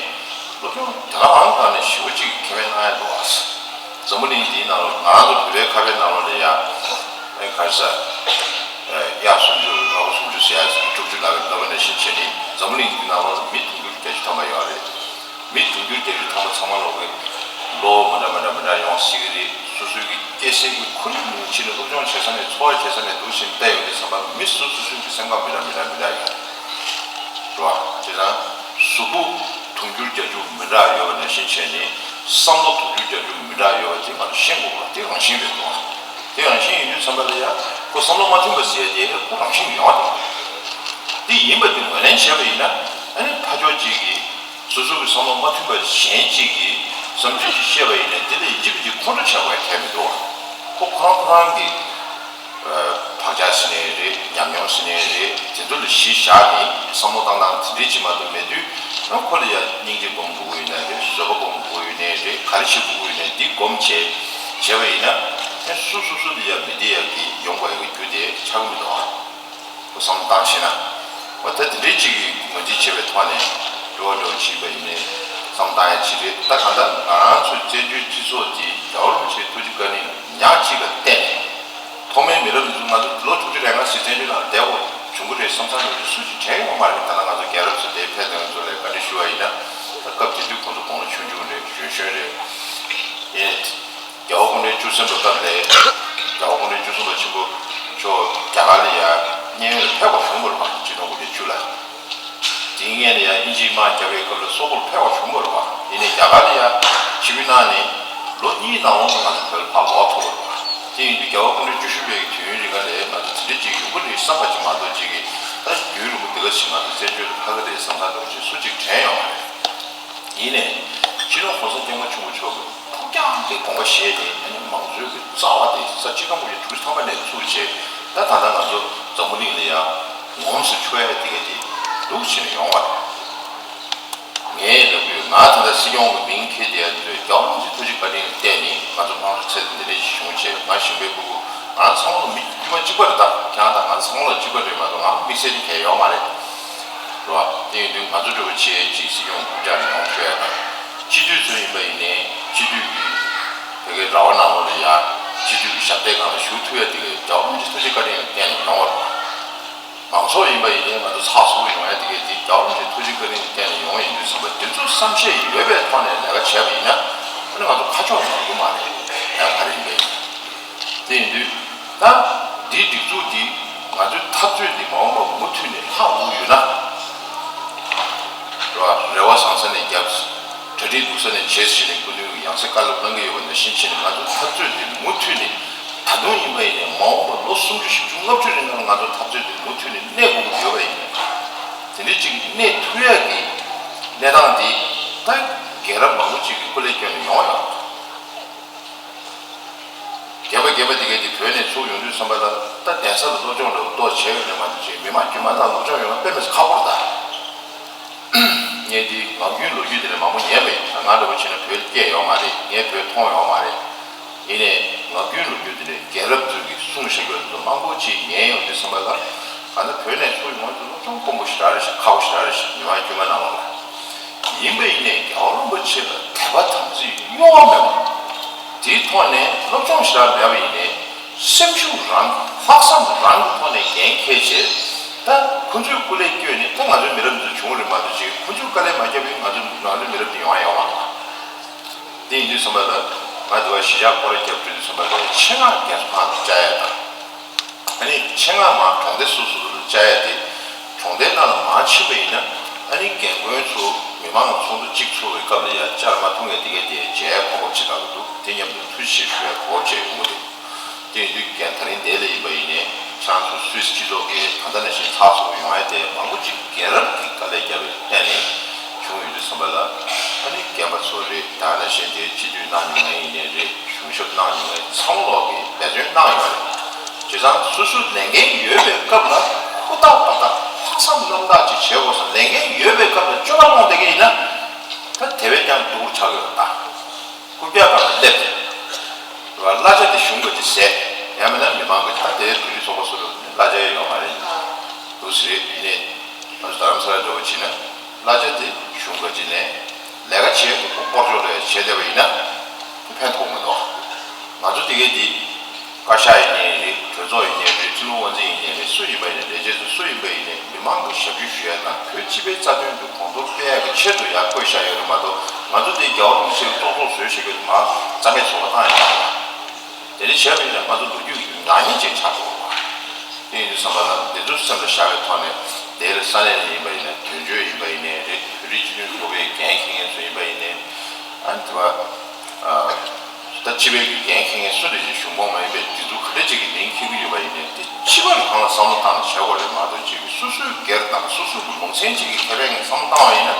སློབ་སྦྱོང་དེ་རང་རང་སྒང་ནས་ཞེ་པོ་ཅིག་ཁེ་ཕན་གནང་ཡ་འདུག་ཨ། འཛམ་བུ་གླིང་འདིའི་ནང་ལོགས་ང་རང་ཚོ་བོད་པའི་ཁ་བའི་ནང་ལོགས་ལ་ཡ་ཨེ་ག་རེ་ཟ། གཡག་སུམ་ཅུ་ར་བ་སུམ་ཅུ་ཟེར་ཡ་དྲུག་ཅུ་ལབ་པའི་ལབ་པ་ནང་བཞིན་བྱས་ནས་འཛམ་བུ་གླིང་འདི་ནང་ལོགས་ལ་མི་དུང་ཕྱུར་བརྒྱད་ཅུ་ཐམ་པ་ཡོད་རེད། མི་དུང་ཕྱུར་བརྒྱད་ཅུ་ཐམ་པ་ཚང་མ་ལོག་གི་ལོ་མི་འདྲ་མི་འདྲ་མི་འདྲ་ཡོང་སྲིད་ཀྱི་རེད། སོ་སོའི་གི་སྐྱེ་སའི་གི་ཁོར་ཡུག་ནང་ཕྱིན་ནས་སློབ་སྦྱོང་བྱེད་ས་མེད། འཚོ་བ་བྱེད་ས་མེད་འདུག་ཕྱིན་བལྟས་ཡོང་དུས་ཙམ་པ་མི་སོ་སོ་སོའི་གི་སེམས་ཁམས་མི་འདྲ་མི་འདྲ་མི་འདྲ་ཡོད་རེད་བ། དེ་དང་གཟུགས་པོ་དུང་ཕྱུར་བརྒྱད་ཅུ་མི་འདྲ་ཡོད་པ་ནང་བཞིན་བྱས་ནས་བསམ་བློ་དུང་ཕྱུར་བརྒྱད་ཅུ་མི་འདྲ་ཡོད་པ་དེ་ང་ཚོ་ཤེས་དགོས་པ་དེ་རང་བཞིན་རེད་འདུག་དེ་རང་བཞིན་ཡིན་དུས་ཙམ་པ་ལ་ཡ་ཁོ་བསམ་བློ་མ་མཐུན་པ་ཟེར་ཡ་དེ་ཁོ་རང་བཞིན་ཡོད་རེད། དེ་ཡིན་པ་དེ་ངོས་ལེན་བྱས་པ་ཡིན་ན་ཨ་ནི་ཕར་ཕྱོགས་གཅིག་གིས་སོ་སོ་གི་བསམ་བློ་མ་མཐུན་པ་གཞན་གཅིག་གིས་བསམ་ཚུལ་ཅིག་བཤད་པ་ཡིན་ན་དེ་ལ་ཡིན་གཅིག་མིན་གཅིག་ཁོང་ཁྲོ་ཆགས་པ་གལ་མི་འདུག་ཁོ་ཁོ་རང་ཁོ་རང་གི་བག་ཆགས་ཟེར་ནའི་རེད། ཉམས་མྱོང་ཟེར་ནའི་རེད། དེ་ཚོ་ལ་གཞི་བཞག་ནས་བསམ་བློ་བཏང་སྟངས་དེ་འདྲའི་ཅིག་མ་གཏོགས་མེད་དུས་ ཡང་ཁོ་ལ་ཡང་སྙིང་རྗེ་སྒོམ་དགོས་ཀྱི་ཡོད་ན་རེད། བཟོད་པ་སྒོམ་དགོས་ཀྱི་ཡོད་ན་རེད། ག་རེ་བྱེད་དགོས་ཀྱི་ཡོད་ན་འདི་སྒོམ་བྱས་བྱས་པ་ཡིན་ན། ཡང་སུ་སུ་སུ་ལ་ཡང་མི་བདེ་ཡག་གི་ཡོང་དགོས་ཡག་གི་རྒྱུ་དེ་ཆགས་ཀྱི་མི་འདུག་ཨ། ཁོ་བསམ་བློ་བཏང་ཤེས་ན། འོ་ད་དེ་འདྲའི་ཅིག་གི་ངོས་འཛིན་བྱེད་པའི་ཐོག་ནས་འགྲོ་བ་འགྲོ་བ་བྱེད་པ་ཡིན་ནའི་བསམ་བློ་བཏང་ཡག་ཅིག་རེད། ད་གང་ལྟར་ང་རང་ཚོའི་བཙན་བྱོལ་སྤྱི་ཚོགས་འདི་རྒྱལ་བ་རིན་པོ་ཆེའི་ཐུགས་རྗེ་བཀའ་དྲིན་ཉག་གཅིག་ལ་བརྟེན་ནས། ཐོག་མའི་མི་རབས་འདི་ཚོ་ང་ཚོ་ལོ་དྲུག་ཅུ་རེ་ལྔ་ཞིག་བཙན་བྱོལ་ནང་བསྡད་དགོས་བྱུང་གི་རེད་བསམ་བསམ་ཡོད་དུས་སུ་ཅིག་དྲན་ཡོད་མ་རེད། ད་ལྟ་ང་ཚོ་རྒྱལ་རབས་ཚོ་དེ་ཕེབས་དོན་ཚོ་ལ་བཀའ་འདྲི་ཞུ་བ་ཡིན་ན། ད་སྐབས་དེ་དུས་ཁོང་ཚོ་དགུང་ལོ་ཆུང་ཆུང་རེད། གཞོན་གཞོན་རེད། ཨེ། རྒྱལ་བ་སྐུ་ཕྲེང་བཅུ་གསུམ་པ་སྐབས་ལ། རྒྱལ་བ་སྐུ་ཕྲེང་བཅུ་གསུམ་པ་ཆེན་པོ་མཆོག་རྒྱ་གར་ལ་ཡང་མཉན་ཡོད་ལ་ཕེབས་པ་བྱུང་བ་རེད་པ། ཆིག་སྟོང་དགུ་བརྒྱ་བཅུ་ལ། དེའི་སྔོན་ལ་ཡང་དབྱིན་ཇིའི་དམག་རྒྱབ་པའི་སྐབས་ལ་སོག་པོར་ཕེབས་པ་བྱུང་བ་རེད་པ། ཡིན་ནའི་རྒྱ་གར་ལ་ཡང་ཆིབས་བསྒྱུར་གནང་ནས་ལོ་གཉིས་ནང་ལོགས་སུ་ང་ཚོ་བོད་ལ་ཕར་ལོག་ཐུབ་པ་རེད་པ། དེ་ཡིན་དུས་རྒྱལ་བ་སྐུ་ཕྲེང་བཅུ་བཞི་པའི་དུས་ཡུན་རིང་ག་ལས་ང་ཚོ་དེ་འདྲ་ཅིག་ཡོང་གི་རེད་བསམ་པ་ཅིག་མ་གཏོགས་ཅིག་གིས་ད་རྒྱུན་རིང་པོ་འདི་ག་ཞིག་ང་ཚོ་བཙན་བྱོལ་དུ་ཕ་གི་རེད་བསམ་བསམ་འདྲ་བོ་ཅིག་སུ་གཅིག་དྲན་ཡོད་མ་རེད། ཡིན་ནའི། སྤྱི་ནོར་གོང་ས་སྐྱབས་མགོན་ཆེན་པོ་མཆོག་གིས་ཕུགས་རྒྱང་གི་དགོངས་པ་བཞེས་ཏེ། ཨ་ནི་མང་གཙོའི་གི་རྩ་བ་དེ་ས་ཆ་གང་པོ་ཡི་དྲུག་ཐམ་པ་ནས་བཙུགས་བྱས། ད་ད་ལྟ་ང་ཚོ་འཛམ་བུ་གླིང་ལ་ཡང་ངོམས་སུ་ཆུད་ཡ་དེ་ག་དེ་འདུག་བྱས་ནས་ཡོང་བ་རེད། ངས་ལབ་ཀྱི་ཡོད། ང་ད་ལྟ་སྲིད་སྐྱོང་གི་མིང་འཁྱེར་བསྡད་ཡ་དེ་ཚོས་རྒྱལ་བ་རིན་པོ་ཆེའི་ཐུགས་རྗེ་བཀའ་དྲིན་ལ་བརྟེན་ནས་ང་ཚོ་དམངས་གཙོའི་ཚད་འདི་འདྲ་ཞིག་བྱུང་བྱས། ང་གཞོན་པའི་སྤུ་གུ་ང་རང་ཚང་མ་ལ་མི་དཀྱུས་མ་གཅིག་པ་རེད། ད་ཁྱེད་རང་དང་ང་ཚང་མ་ལ་གཅིག་པ་རེད་མ་གཏོགས་ང་དམིགས་བསལ་གྱི་གང་ཡང་ཡོད་མ་རེད། རེད་བ། དེ་ཡིན་དུས་ང་ཚོ་འདྲ་བོ་ཆེ་ཅིག་སྲིད་སྐྱོང་རྒྱུན་བཅར་ཡོང་ཆོག་ཡ་དང་། སྤྱི་འཐུས་ཚོ་ཡིན་པ་ཡིན་ནའི་སྤྱི་འཐུས་ཀྱི་བོད་སྐད་ར་བ་ནང་ལོགས་ལ་ཡ་སྤྱི་འཐུས་ཀྱི་ཞབས་སྟེགས་སྒང་ལ་བཞུགས་ཐུབ་ཡ་དེ་གའི་རྒྱལ་བ་རིན་པོ་ཆེའི་ཐུགས་རྗེ་བཀའ་དྲིན་ལ་བརྟེན་ནས་ཡོང་བ་རེད་བ། མང་ཚོགས་ཡིན་པ་ཡིན་ནའི་ང་ཚོ་ཚགས་ཚུད་པོ་ཡོང་ཡ་དེ་གའི་དེ་རྒྱལ་བ་རིན་པོ་ཆེའི་ཐུགས་རྗེ་བཀའ་དྲིན་ལ་བརྟེན་ནས་ཡོང་བ་ཡིན་དུས་ཙམ་པ། དེ་ཚོ་བསམ་ཤེས་ཡོད་པའི་ཐོག་ནས་ལས་ཀ་བྱས་པ་ཡིན་ན། ཨ་ནི་ང་ཚོ་ཁ་ཕྱོགས་ནོར་གི་མ་རེད། ཡ་ག་རེ་ཡིན་པའི། དེ་ཡིན་དུས་ད་འདིའི་སྒྲིག་འཛུགས་འདི་ང་ཚོའི་འཐབ་རྩོད་འདི་མ་འོངས་པར་མུ་མཐུད་ནས་ལྷག་དགོས་ཡོད་ན། རེ་བ་བཟང་ས་ནས་བརྒྱབ། གྲ་སྒྲིག་སྡུག་ས་ནས་བྱེད་ཟེར་ནས་སྐུ་མདུན་གྱིས་ཡང་སེ་བཀའ་སློབ་གནང་གི་ཡོད་པ་ནང་བཞིན་བྱས་ནས། ང་ཚོའི་འཐབ་རྩོད་འདི་མུ་མཐུད་ནས་ད་དུང་ཡིན་པ་ཡིན་ནའི་མ་འོངས་པར་ལོ་སུམ་ཅུ་བཞི་བཅུ་ལྔ་བཅུ་རིང་ལ་ང་ཚོའི་འཐབ་རྩོད་འདི་མུ་མཐུད་ནས་གནས་དགོས་ཀྱི་ཡོད་པ་ཡིན་ནའི། དེ་འདྲ་ཅིག་གནས་ཐུབ་ཡག་གི་གནས་སྟངས་འདི་ད་རྒན་རབས་མང་པོ་ཅིག་གི་སྐུ་ལས་བསྐྱོན་ནས་ཡོང་ཡོད། རྒན་པ་རྒན་པ་དེ་གས་དེ་བོད་ནས་ཚུར་ཡོང་དུས་ཙམ་པ་ལ། ད་གདན་ས་ལ་སློབ་སྦྱོང་འདྲ་བོ་ཏོག་བྱས་ཡོད་ན་མ་གཏོགས་ཅིག་མི་མང་དཀྱུས་མ་དང་སློབ་སྦྱོང་ཡོང་ན་དཔེ་མི་སྲིད་ཁག་པོ་རེད་ད། ངས་དེ་ངག་རྒྱུན་ལོ་རྒྱུས་དེ་ལས་མང་པོ་ཉན་པ་ཡིན། ད་ང་འདྲ་བོ་བྱས་ན་བོད་ལ་སྐྱེས་ཡོད་མ་རེད། ངས་བོད་མཐོང་ཡོད་མ་རེད། ཡིན་ནའི་ངག་རྒྱུན་ལོ་རྒྱུས་དེ་ལས་རྒན་རབས་ཚོས་ཀྱིས་གསུངས་བཞག་ཡོད་དེ་ཚོ་མང་པོ་ཅིག་ཉན་ཡོང་དུས་ཙམ་པ་ལ། ད་ནི་བོད་ནས་ཚུར་ཡོང་དུས་སློབ་སྦྱོང་དཀོན་པོ་ཞེ་དྲག་རེད་ཤག་ཁག་པོ་ཞེ་དྲག་རེད་ཤག་མི་མང་དཀྱུས་མ་རྣམས་ལ། ཡིན་པ་ཡིན་ནའི་རྒྱལ་བ་རིན་པོ་ཆེ་ལ་དད་པ་དམ་ཚིག་གཡོ་བ་མེད་པ། དེའི་ཐོག་ནས་སློབ་སྦྱོང་ཞེ་དྲག་མེད་པ་ཡིན་ནའི་སེམས་ཤུགས་རང་གི་ལྷག་བསམ་རང་གི་ཐོག་ནས་འགན་འཁྱེར་བྱས། ད་ཁོ་ཚོའི་སྐུ་ལས་བསྐྱོན་ནས་ད་ང་ཚོའི་མི་རབས་འདི་ཚོ་བྱུང་རེད་མ་གཏོགས་ཅིག་ཁོ་ཚོའི་དཀའ་ལས་མ་བརྒྱབ་པའི་ང་ཚོ་ང་ཚོའི་མི་རབས་འདི་ཡོང་ཡ་ཡོད་མ་རེད། དེ་ཡིན་དུས་ཙམ་པ་ལ་ང་འདི་བ་གཞིས་ཆགས་སྐོར་ར་རྒྱབ་དུས་ཙམ་པ་ལ་ཆེད་མངགས་རྒན་གསོ་ཁང་དུ་བཅར་ཡ་དང་། ཨ་ནི་ཆེད་མངགས་མར་གྲོང་སྡེ་སོ་སོ་ལ་བཅར་ཡ་དེ། གྲོང་སྡེ་ནང་ལ་མར་ཕྱིན་པ་ཡིན་ན། ཨ་ནི་རྒན་རྒོན་ཚོ་མི་མང་ལ་ཚོགས་འདུ་གཅིག་ཚོགས་པའི་སྐབས་ལ་ཡ་བཅར་མ་ཐུབ་མཁན་དེ་གས་དེ་མཇལ་གོ་སྐབས་ཅིག་རག་གི་འདུག་དེ་མཉམ་དུ་ཐུགས་རྗེ་ཆེ་ཞུ་ཡ་གོ་སྐབས་ཅིག་ཡོང་གི་འདུག་དེ་ཡིན་དུས་རྒན་དེ་རིང་འདི་ལ་ཡིན་པ་ཡིན་ནའི་ཁྱེད་རང་ཚོ་སུད་སི་སྤྱི་ཚོགས་ཀྱི་ད་ལྟ་ནང་བཞིན་ཚགས་ཚུད་པོ་ཡོང་ཡ་དེ་མང་པོ་ཅིག་རྒན་རབས་ཀྱི་དཀའ་ལས་བརྒྱབ་པའི་ཐད་ནས་བྱུང་ཡོད་དུས་ཙམ་པ་ལ། ཨ་ནི་རྒན་པ་ཚོ་རེད། ད་ནང་བཞིན་དེ་སྤྱི་འཐུས་གནང་མྱོང་མཁན་ཡིན་ནའི་རེད། གཞུང་ཞབས་གནང་མྱོང་མཁན་ཚང་མ་ལོག་གིས་འབད་བརྩོན་གནང་ཡོད་རེད། བྱས་ཙང་སོ་སོ་ལས་འགན་ཡོད་པའི་སྐབས་ལ་ཧུར་ཐག་པ་ཐག་ལྷག་བསམ་རྣམ་དག་ཅིག་བྱེད་དགོས་ས། ལས་འགན་ཡོད་པའི་སྐབས་ལ་སྤྱོད་པ་སློང་བསྡད་མཁན་ཡིན་ན། ད་དེ་བས་ཀྱང་སྡུག་རུ་ཆགས་ཡོད་རེད་ད། རྐུབ་བཀྱག་སྒང་ལ་སླེབས། གླ་ཆ་དེ་གཞུང་གིས་ཅིག་ཟད། ཡང་མིན་ན་མི་མང་གིས། ད་དེ་བོད་རིགས་ཚོགས་པ་སུ་ལ་གླ་ཆ་ཡོད་མ་རེད། འདུག་སེ་རེད། ཡིན་ནའི་ང་ཚོ་རྡ་རམ་ས་ལ་འགྲོ་བ་བྱས་ན་གླ་ཆ་དེ་གཞུང་གིས་ཅིག་ནས་ལས་ཀ་བྱེད་དགོས། སྐོར་ཅོག་ལ་བྱེད་བསྡད་པ་ཡིན་ན་ཕན་ཐོགས་མི་འདུག་ང་ཚོ་དེ་གས་དེ། བཀའ་ཤག་ཡིན་ནའི་རེད། གྲོས་ཚོགས་ཡིན་ནའི་རེད། ཁྲིམས་ལུགས་དབང་འཛིན་ཡིན་ནའི་རེད། སུ་ཡིན་པ་ཡིན་ནའི་ལས་བྱེད་ཚོ་སུ་ཡིན་པ་ཡིན་ནའི་མི་མང་གི་ཞབས་ཞུ་ཞུ་ཡ་དང་བོད་སྤྱི་པའི་རྩ་དོན་དུ་གོང་མཐོར་སྤེལ་ཡ་གི་ཆེད་དུ་ཡར་བསྐོས་བཞག་ཡོད་རེད་མ་གཏོགས། ང་ཚོ་འདི་རྒྱལ་བ་རིན་པོ་ཆེ་གི་གཙོ་ཚོགས་བཟོས་བཞག་གི་མ་རྩ་མེད་བཟོ་བ་བཏང་ཡོད་མ་རེད། དེ་འདྲ་བྱས་པ་ཡིན་ན་ང་ཚོ་ལོ་རྒྱུས་ཀྱི་ནག་ཉེས་ཅིག་ཆགས་འགྲོ་བ། དེ་ཡིན་དུས་ཙམ་པ་ལ་འདི་ཚོ་སེམས་ལ་བཞག་པའི་ཐོག་ནས། དེ་ལ་ས་གནས་ནས་ཡིན་པ་ཡིན་ནའི། དོན་གཅོད་ཡིན་པ་ཡིན་ནའི་རེད། བོད་རིགས་སྤྱི་མཐུན་ཚོགས་པའི་འགན་འཁྱེར་མཁན་ཚོ་ཡིན་པ་ཡིན་ནའི། ཨ་ནི་དེ་བ། ཨ། ད་སྤྱི་པའི་འགན་འཁྱེར་མཁན་སུ་རེད་ཅེས། གཞུང་ཁོངས་མ་ཡིན་པའི་སྒྲིག་འཛུགས་ག་འདྲ་ཅིག་གི་མིང་འཁྱེར་གྱི་ཡོད་པ་ཡིན་ནའི། དེ་སྤྱི་པ་རང་ལ་བསམ་བློ་བཏང་ནས་བྱེད་དགོས་རེད་མ་གཏོགས་ཅིག་སོ་སོའི་སྒེར་དང་སོ་སོ་གི་ལུང་ཚན་ཅིག་གི་ཁེ་ཕན་ལ་བསམ་བློ་བཏང་བ་ཡིན་ན།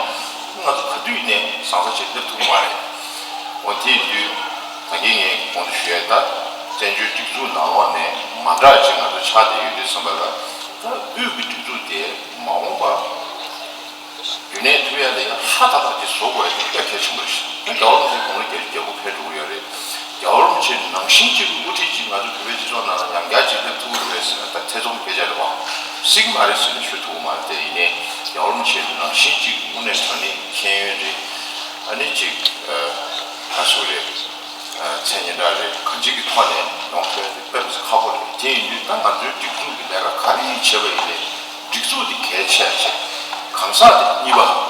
ང་ཚོ་ག་དུས་ཡིན་ནའི་བཟང་ས་ཅིག་སླེབས་ཐུབ་ཀྱི་མ་རེད། འོ་དེ་ཡིན་དུས་ད་གིན་ངས་གོང་དུ་ཞུ་ཡས། ད་བཙན་བྱོལ་སྒྲིག་འཛུགས་ནང་ལོགས་ནས་མ་འདྲ་ཅིག་ང་ཚོ་ཆགས་བསྡད་ཡོད་དུས་ཙམ་པ་ལ། ད་དབུས་ཀྱི་སྒྲིག་འཛུགས་དེ་མ་འོངས་པ། རྒྱུན་གནས་ཐུབ་ཡ་ལ་ཡ་ཧྲ་ཏག་ཏག་ཅིག་བཟོ་དགོས་ཡ་དེ་དཔེ་གལ་ཆེན་པོ་རེད། ད་རྒྱལ་བ་རིན་པོ་ཆེ་དགུང་ལོ་བརྒྱད་ཅུ་གྱ་དགུ་ཕེབས་འགྲོ་གི་ཡོད་རེད། རྒྱལ་བ་རིན་པོ་ཆེ་ནང་བཞིན་ཅིག་དབུ་ཁྲིད་ཅིག་ང་ཚོ་བོད་པའི་སྤྱི་ཚོགས་ནང་ལ་ཡང་བསྐྱར་ཅིག་སླེབས་ཐུབ་ཀྱི་རེད་ཟེར་ན་ད་ཐེ་ཚོམ་སྐད་ཆ་རེད་བ། སྲིད་ཀྱི་མ་རེད་ཟེར་ནས་ཞུ་ཐུབ་ཀྱི་མ་རེད། དེ་ཡིན་ནའི་རྒྱལ་བ་རིན་པོ་ཆེ་ནང་བཞིན་ཅིག་དངོས་གནས་དྲང་གནས་མཁྱེན་ཡོན་རེད། ཨ་ནི་ཅིག་ཨ་སུ་རེད། མཚན་སྙན་གྲགས་རེད། གང་ཅིའི་ཐོག་ནས་ཡོང་ཐུབ་ཡ་དེ་དཔེ་མི་སྲིད་ཁག་པོ་རེད། དེ་ཡིན་དུས་ད་ང་ཚོའི་སྒྲིག་འཛུགས་ཀྱི་ལས་ཀ་ག་རེ་བྱས་པ་ཡིན་ནའི་སྒྲིག་འཛུགས་དེ་གལ་ཆེ་ཆེ། གང་ཟག་དེ་གཉིས་པ།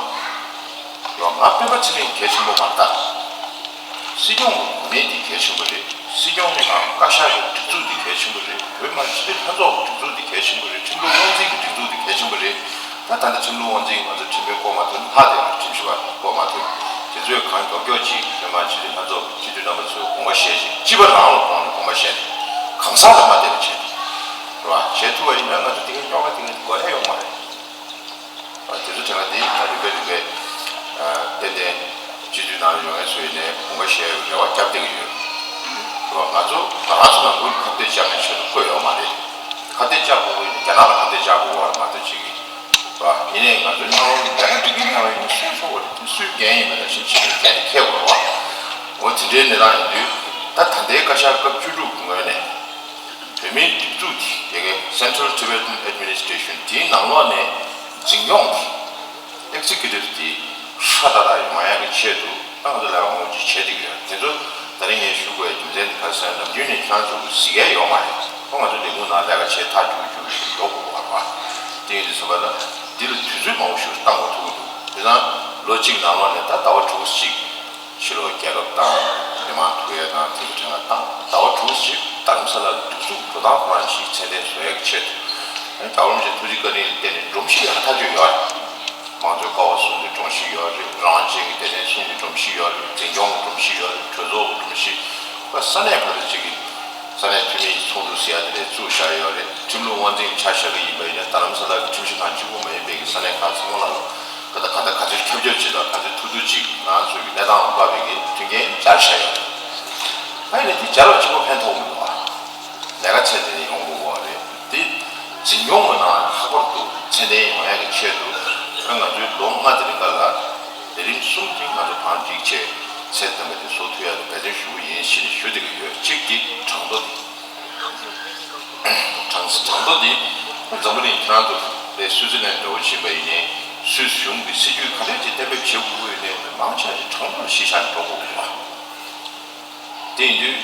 ཡང་ང་སྤེན་པ་ཚེ་རིང་གལ་ཆེན་པོ་མ་རེད་ད། སྲིད་སྐྱོང་གི་གོ་གནས་དེ་གལ་ཆེན་པོ་རེད། སྲིད་སྐྱོང་དང་བཀའ་ཤག་གི་སྒྲིག་འཛུགས་དེ་གལ་ཆེན་པོ་རེད། བོད་མི་མང་སྤྱི་འཐུས་ལྷན་ཚོགས་ཀྱི་སྒྲིག་འཛུགས་དེ་གལ་ཆེན་པོ་རེད། ཁྲིམས་ལུགས་དབང་འཛིན་གྱི་སྒྲིག་འཛུགས་དེ་གལ་ཆེན་པོ་རེད། ད་ད་ལྟ་ཁྲིམས་ལུགས་དབང་འཛིན་ང་ཚོ་ཁྲིམས་དཔོན་བསྐོ་མ་ཐུབ། ལྷ་དེ་ཁྲིམས་ཞིབ་པ་བསྐོ་མ་ཐུབ། དེ་ཚོས་གང་མགྱོགས་མགྱོགས་ཅིག་བོད་མི་མང་སྤྱི་འཐུས་ལྷན་ཚོགས་སྤྱི་འཐུས་རྣམ་པ་ཚོའི་དགོངས་པ་བཞེས་ཤིག་སྤྱི་པ་རང་ལ་དགོངས་ནས་དགོངས་པ་བཞེས་ནས་གང་ཟག་ལ་མ་བལྟས་པ་བྱས་ཏེ་རེད་བ། བྱེད་ཐུབ་པ་ཡིན་ན་ང་ཚོ་དེ་གའི་རྙོག་དྲ་དེ་གའི་དགོས་ཡ་ཡོད་མ་རེད། དེ་ཚོ་དྲན་པ་འདི་རིམ་པས་རིམ་པས་ཏན་ཏན་སྤྱི་འཐུས་ནང་ཡོང་ཡས་ཚོ་ཡིན་ནའི་དགོངས་པ་བཞེས་རེ་བ་བརྒྱབ་བསྡད་ཀྱི་ཡོད། ང་ཚོ་ང་རང་ཚོ་ནང་ཁུལ་ཁ་གཏད་བཅག་མཁན་ཆེད་དུ་བསྐོས་ཡོད་མ་རེད། ཁ་གཏད་བཅག་དགོས་ཀྱི་ཡིན་ན་རྒྱ་ནག་ལ་ཁ་གཏད་བཅག་དགོས་པ་རེད་མ་གཏོགས་ཅིག་གིས་རེད་བ། ཡིན་ནའི་ང་ཚོའི་སྔ་རོལ་ལས་ཀ་སྒྲིག་གི་ཡིན་ན་བ་ཡིན་ན་སུས་ཚོགས་པ་རེད། དེ་སུའི་འགན་ཡིན་མེད་ན་ཤེས་ཆེད་དུ་འགན་དེ་འཁྱེར་དགོས་རེད་བ། འོ་དེ་འདྲའི་གནས་སྟངས་ཡིན་དུས་ད་ད་ལྟའི་བཀའ་ཤག་སྐབས་བཅུ་དྲུག་གི་ངོས་ནས། བོད་མིའི་སྒྲིག་འཛུགས་དེ་གའི་Central Tibetan Administration དེའི་ནང་ལོགས་ནས་འཛིན་སྐྱོང་དེ་Executive དེ་ཧྲ་ཏག་ཏག་ཡོང་ཡག་གི་ཆེད་དུ་ད་ང་ཚོ་ལས་ཀ་མང་པོ་ཅིག་བྱེད་བསྡད་ཀྱི་ཡོད། དེ་ཚོ་ད་རིང་ངས་ཞུ་དགོས་རྒྱུ་མཚན་དེ་ག་རེ་ཟེར་ན་ནམ་རྒྱུན་ནས་ཁྱེད་རང་ཚོ་གི་གཟིགས་ཡག་ཡོད་མ་རེད། ཁོ་ང་ཚོ་ལས་ཁུངས་ནང་ལས་ཀ་བྱེད་ཐག་ཆོད་ཆོད་ཞིག་འགྲོ་དགོས་པ་རེད་བ། དེ་ཡིན་དུས་ཙམ་པ་ལ་འདི་ལ་དུས་ཚོད་མང་པོ་ཞིག་བཏང་དགོས་ཐུག་གི་འདུག་དེ་ཙང་ལོ་གཅིག་ནང་ལོགས་ནས་ད་ཟླ་བ་དྲུག་ཅིག་ཕྱི་ལོགས་རྒྱལ་ཁབ་དང་མི་མང་ཐུག་ཡས་དང་དེ་ཚོ་དྲན་ག་བཏང་། ཟླ་བ་དྲུག་ཅིག་རྡ་རམ་ས་ལ་འདུག་ཚུགས་འགྲོ་སྟངས་ཁོ་རང་ཞིག་ཚད་ལྡན་བཟོ་ཡས་ཀྱི་ཆེད་དུ། ཨ་ནི་རྒྱལ་བ་རིན་པོ་ཆེ་ཐུགས་རྗེ་བཀའ་དྲིན་ལ་བརྟེན་ནས་སྒྲོམ་གཞི་ཡག་ཐག་ཆོད་ཡོད་རེད། མང་གཙོའི་ཀ་བ་གསུམ་གྱི་སྒྲོམ་གཞི་ཡོད་རེད། རང་དབང་ཅན་གྱི་སྡེ་ཚན་གསུམ་གྱི་སྒྲོམ་གཞི་ཡོད་རེད། འཛིན་སྐྱོང་གི་སྒྲོམ་གཞི་ཡོད་རེད། གྲོས་ཚོགས་ཀྱི་སྒྲོམ་གཞི། ཁོ་ས་གནས་བར་དུ་ཅིག་གི་ས་གནས་འཐུས་མིའི་ཚོགས་འདུ་ཟེར་ཡ་དེ་འདྲ་བཙུགས་བཞག་ཡོད་རེད། ཁྲིམས་ལུགས་དབང་འཛིན་ཆ་བཞག་གི་ཡིན་པ་ཡིན་ན་རྡ་རམ་ས་ལ་གི་ཁྲིམས་ཞིབ་ཁང་གཅིག་པུ་མ་ཡིན་པའི་གི་ས་གནས་ཁག་ཚང་མ་ལ་ད་ལྟ་ག་འདྲ་ག་ཚོད་ཁྱབ་ཁྱབ་ཅིག་དང་ག་ཚོད་ཐུབ་ཐུབ་ཅིག་ང་ཚོའི་གི་གནས་སྟངས་ལ་དཔག་པའི་གི་མཐུན་རྐྱེན་སྦྱར་བཞག་ཡོད་རེད། ད་ཡིན་ན་དེ་སྦྱར་བ་གཅིག་པོ་ཕན་ཐོགས་མི་འདུག་ཨ། ལས་ཀ་ཚད་ལྡན་ཡོང་དགོས་པ་རེད། དེ་འཛིན་སྐྱོང་གི་ནང་ལྷག་པར་དུ་ཚད་ལྡན་ཡོང་ཡག་གི་ཆེད་དུ་ཨ་ང་ཚོའི་ལོ་ལྔ་དེ་རིང་ག་ལ་ལས་རིམ་གསུམ་དེ་ང་ཚོ་གང་སྒྲིག་བྱས་ཚད་ལྡན་པ་དེ་བཟོ་ཐུབ་ཡག་གི་འབད་བརྩོན་ཞུ་གི་ཡིན་ཞེས་ཞུ་བསྡད་ཀྱི་ཡོད། གཅིག་དེ་གྲངས་ཐོ་དེ། གྲངས་གྲངས་ཐོ་འདི་འཛམ་བུ་གླིང་ཁྱེད་རང་ཚོ་རེད། སུའུ་ཙི་ལན་འདྲ་བོ་ཕྱིན་པ་ཡིན་ནའི་སུད་སི་གཞུང་གི་སྲིད་ཇུས་ག་འདྲས་ཅིག་གཏན་འབེབས་བྱེད་དགོས་ཀྱི་ཡོད་ནའི་མང་ཆེ་བ་ཞིག་གྲངས་ཐོ་གཞི་བཞག་ནས་འགྲོ་དགོས་ཀྱི་རེད། དེ་ཡིན་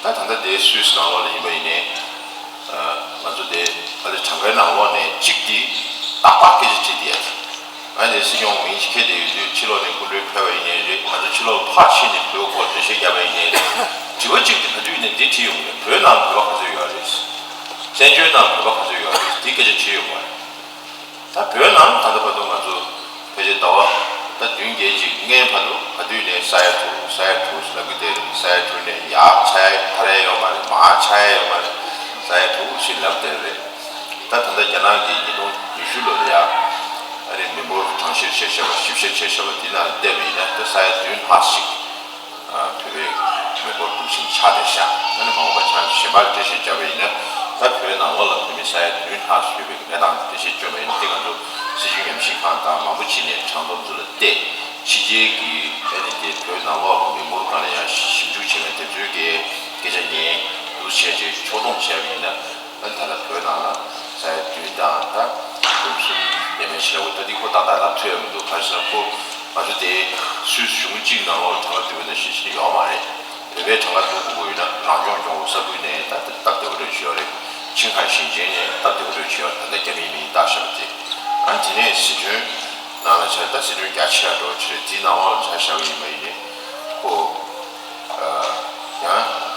དུས་ད་ད་ལྟ་དེ་སུད་སི་ནང་ལོགས་ལ་ཡིན་པ་ཡིན་ནའི་ང་ཚོ་དེ་ཨ་ལེ་གྲངས་ཀའི་ནང་ལོགས་ནས་གཅིག་དེ་ཏག་ཏག་སྐད་ཆ་དྲིས་བསྡད་ཡ་དེ། ང་ཚོའི་སྲིད་སྐྱོང་མིང་ཞིག་འཁྱེར་བསྡད་ཡོད་དུས་ཕྱི་ལོགས་ནས་སྐུ་མགྲོན་ཕེབས་པ་ཡིན་ནའི་རེད། ང་ཚོ་ཕྱི་ལོགས་ཕར་ཕྱིན་ནས་བོད་སྐོར་འགྲེལ་བཤད་བརྒྱབ་པ་ཡིན་ནའི་རེད། དྲི་བ་གཅིག་དེ་ག་དུས་ཡིན་ནའི་འདི་དྲིས་ཡོང་གི་རེད། བོད་ནང་བོད་པ་ག་ཚོད་ཡོད་རེད། བཙན་བྱོལ་ནང་བོད་པ་ག་ཚོད་ཡོད་རེད། འདི་སྐད་ཆ་དྲིས་ཡོང་གི་རེད། ད་བོད་ནང་ད་ལྟ་བར་དུ་ང་ཚོ་ཕལ་ཆེར་ཟླ་བ་ད་བདུན་བརྒྱད་ཅིག་སྔའི་བར་དུ་ག་དུས་ནས་ས་ཡ་དྲུག་ས་ཡ་དྲུག་ལབ་ཀྱི་བསྡད་རེད། ས་ཡ་དྲུག་ནས་ཡར་ཆག་ཡ་ཐར་ཡ་ཡོད་མ་རེད། མར་ཆག་ཡ་ཡོད་མ་རེད། ས་ཡ་དྲུག་ཞེས་ལབ་བསྡད་རེད། ད་ད་ལྟ་རྒྱ་ནག་གིས་ཉིས་སྟོང་ཉི་ཤུ་ལོ་ལ་ཡ་ཨ་རི་མི་འབོར་གྲངས་བཤེར་བྱས་བཞག་པ་ཞིབ་བཤེར་བྱས་བཞག་པ་དེ་ནང་བལྟས་པ་ཡིན་ན་ད་ས་ཡ་བདུན་ལྷག་ཞིག་བོད་པའི་མི་འབོར་དུ་ཕྱིན་ཆགས་བསྡད་ཤག་ཨ་ནི་མ་འོངས་པ་ཆ་གཞན་པར་འགྲེལ་བཤད་བརྒྱབ་པ་ཡིན་ན་ད་བོད་ནང་ལོགས་ལ་བོད་མི་ས་ཡ་བདུན་ལྷག་ཡོད་པའི་གནས་སྟངས་འགྲེལ་བཤད་བསྐྱོན་པ་ཡིན་ན་དེ་ང་ཚོ་སྲིད་བྱུས་ཉམས་ཞིབ་ཁང་དང་མང་པོ་ཅིག་ནས་གྲངས་ཐོ་ཚོ་ལ་བལྟས། ཕྱི་རྒྱལ་གྱི་ཨ་ནི་དེ་བོད་ནང་ལོགས་ཀྱི་མི་འབོར་སྒང་ལ་ཡང་ཞིབ་འཇུག་བྱས་ནས་དེ་ཚོའི་གི་སྐད་ཆ་ཉན་འདུག་བྱས་རྗེས་ཕྱོགས་སྡོམ་བྱས་པ་ཡིན་ན། ཨ་ནི་ད་ལྟ་བོད་ནང་ལ་ས་ཡ་བདུན་དང་ད་འབུམ་གསུམ་ལས་མེད་བྱས་འོ་ད་འདི་ཁོ་ཏག་ཏག་ལབ་ཐུབ་ཡ་མི་འདུག་ག་རེ་ཟེར་ན་ཁོ་ང་ཚོ་དེ་སུད་སི་གཞུང་གཅིག་ནང་ལོགས་གྲངས་ཀ་བསྡུས་པ་ནང་བཞིན་ཞིག་ཡོད་མ་རེད། བོད་པའི་གྲངས་ཀ་བསྡུ་དགོས་ཀྱི་ཡོད་ན་རང་སྐྱོང་ལྗོངས་ས་ཁུལ་ནས་ད་སྟབས་བདེ་བོ་འདྲ་ཞིག་ཡོད་རེད། ཆིང་ཧའེ་ཞིང་ཆེན་ནས་སྟབས་བདེ་བོ་འདྲ་ཞིག་ཡོད་རེད། ད་ལྟ་རྒྱ་མིའི་མིང་བཏགས་བཞག་པ་དེ། ཨ་ནི་དེ་ནས་ཟི་ཁྲོན་ནང་ལ་ཆ་ད་ཟི་ཁྲོན་རྒྱ་ཆེ་བ་འགྲོ་ཆེ་རེད། དེའི་ནང་ལོགས་ལ་ཆ་བཞག་པ་ཡིན་པ་ཡིན་ནའི་ཁོ། ཡང་།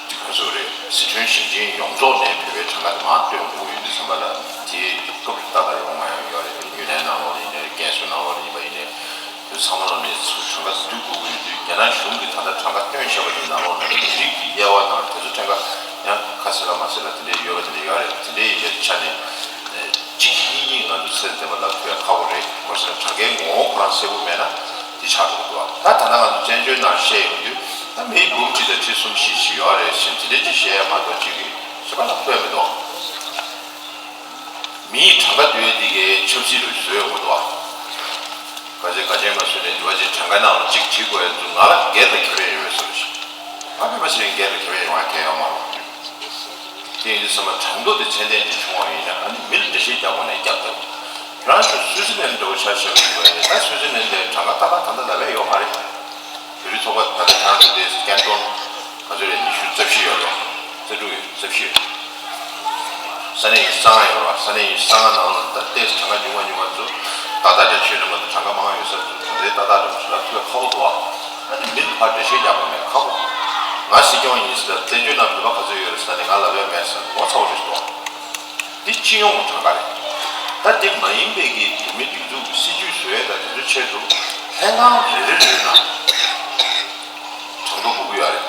དེ་ག་ཚོད་རེད། སི་ཁྲོན་ཞིང་ཆེན་ཡོངས་རྫོགས་ནས་བོད་པའི་གྲངས་ཀ་དེ་མར་བཏོན་དགོས་ཡོད་དུས་ཙམ་པ་ལ་དེའི་སྐབས་རེ་ཏག་ཏག་ཡོང་མ་ཡོང་ཡོད་རེད། ཡུན་ནན་ནང་ལོགས་ཡིན་ནའི་ཀན་སུའུ་ནང་ལོགས་ཡིན་པ་ཡིན་ནའི་དེ་ཚང་མ་ལ་ནས་གྲངས་ཀ་བསྡུ་དགོས་ཀྱི་ཡོད་དུས་རྒྱ་ནག་གཞུང་གིས་ད་ལྟ་གྲངས་ཀ་བཏོན་བཞག་པ་དེའི་ནང་ལོགས་ནས་མི་རིགས་ཀྱི་དབྱེ་བ་དང་དེ་ཚོ་ཕྲན་ཀ་ཡང་ཁ་གསལ་ལ་མ་གསལ་ལ་དེ་འདྲའི་ཡོད་པ་དེ་འདྲ་ཡོད་རེད། དེ་འདྲའི་ཡིན་པའི་ཆ་ནས། གཅིག་གཉིས་གཉིས་ང་ཚོ་ཚེ་འདས་པ་ལ་ཐུག་ཡ་ཁག་པོ་རེད། གོ་ས་གྲངས་ཀའི་ངོ་བོ་ཁོ་རང་གསལ་པོ་མེད་ན་དེ་ཆགས་འགྲོ་གི་འདུག་ད་ད་ལྟ་ང་ཚོ་བཙན་བྱོལ་ནང་བཤད་ཡོང་དུས་ད་མི་འབུམ་གཅིག་དང་ཁྲི་གསུམ་བཞི་ཞིག་ཡོད་རེད་ཟེར་དེ་འདྲས་ཅིག་བཤད་ཡ་མ་གཏོགས་གཅིག་གིས་གཞན་པ་ལ་ཐུག་ཡ་མི་འདུག་མིའི་གྲངས་ཀ་བསྡུ་ཡ་འདི་གའི་ཆབ་སྲིད་རུ་བཟོས་ཡོང་གི་འདུག་བ་ཅན་ག་ཅན་མ་སུ་ནས་འདི་བ་ཅན་གྲངས་ཀ་ནང་ལ་གཅིག་བྲིས་དགོས་ཡ་འདུག་ང་ལ་སྒེར་ལ་ཁེ་ཕན་ཡོད་པའི་བཟོ་ཞིག་ང་ཕན་པ་ཞིག་སྒེར་ལ་ཁེ་ཕན་ཡོང་བ་གལ་ཡོད་མ་རེད། དེ་ཡིན་དུས་ཙམ་པ་གྲངས་ཐོ་དེ་ཚད་ལྡན་ཅིག་བྱུང་བ་ཡིན་ན་ཨ་ནི་མི་ལ་འགྲེལ་བཤད་རྒྱག་དགོས་ནས་རྒྱག་ཐུབ། རང་ཚོ་སུའུ་ཙི་ལན་འདྲ་བོ་ཆ་བཞག་པ་ཡིན་ན་ད་སུའུ་ཙི་ལན་ལ་གྲངས་ཀ་ཏག་ཏག་ད་ལྟ་ལབ་ཡ་ཡོད་མ་རེད། བོད་རིགས་ཚོགས་པ་ད་ལྟ་ཁྱེད་རང་ཚོ་དེ་སྐད་འདོན་ག་ཚོད་རེད། ཉི་ཤུ་རྩ་བཞི་ཡོད་རེད། རྩ་དྲུག་ཡོད། རྩ་བཞི་ཡོད། ས་གནས་ཉི་ཤུ་རྩ་ལྔ་ཡོད་རེད། ས་གནས་ཉི་ཤུ་རྩ་ལྔ་ནང་ལ་ད་ལྟའི་གྲངས་ཀ་ཉུང་བ་ཉུང་བ་ཚོ་ཏག་ཏག་འདྲ་བྱས་ན་མ་གཏོགས་གྲངས་ཀ་མང་ཡོད་ས་ཚོ་གྲངས་ཚད་ཏག་ཏག་འདྲ་བོ་ཞིག་ལབ་ཐུབ་པ་ཁག་པོ་འདུག་ཨ་ནི་མི་ལ་ཕར་འགྲེལ་བཤད་རྒྱག་པ་མེད་ཁག་པོ། ང་སྲིད་སྐྱོང་ཡིན་ཟེར་ད་བཙན་བྱོལ་ནང་བོད་པ་ག་ཚོད་ཡོད་རེད་ཟེར་ནས་ང་ལབ་ཡ་མེད་ཟེར་ངོ་ཚ་བོ་རེད་འདུག་འདི་སྤྱི་ཡོངས་ཀྱི་གྲངས་ཀ་རེད། ད་འདི་མ་ཡིན་པའི་གི་བོད་མིའི་སྒྲིག་འཛུགས་ཀྱི་སྲིད་ཇུས་བཟོ་ཡས་དང་དེ་ཚོའི་ཆེད་དུ་ལྷན་ཁང་རེ་རེ་རེ་ནང་གྲངས་ཐོ་དགོས་ཀྱི་ཡོད་རེད།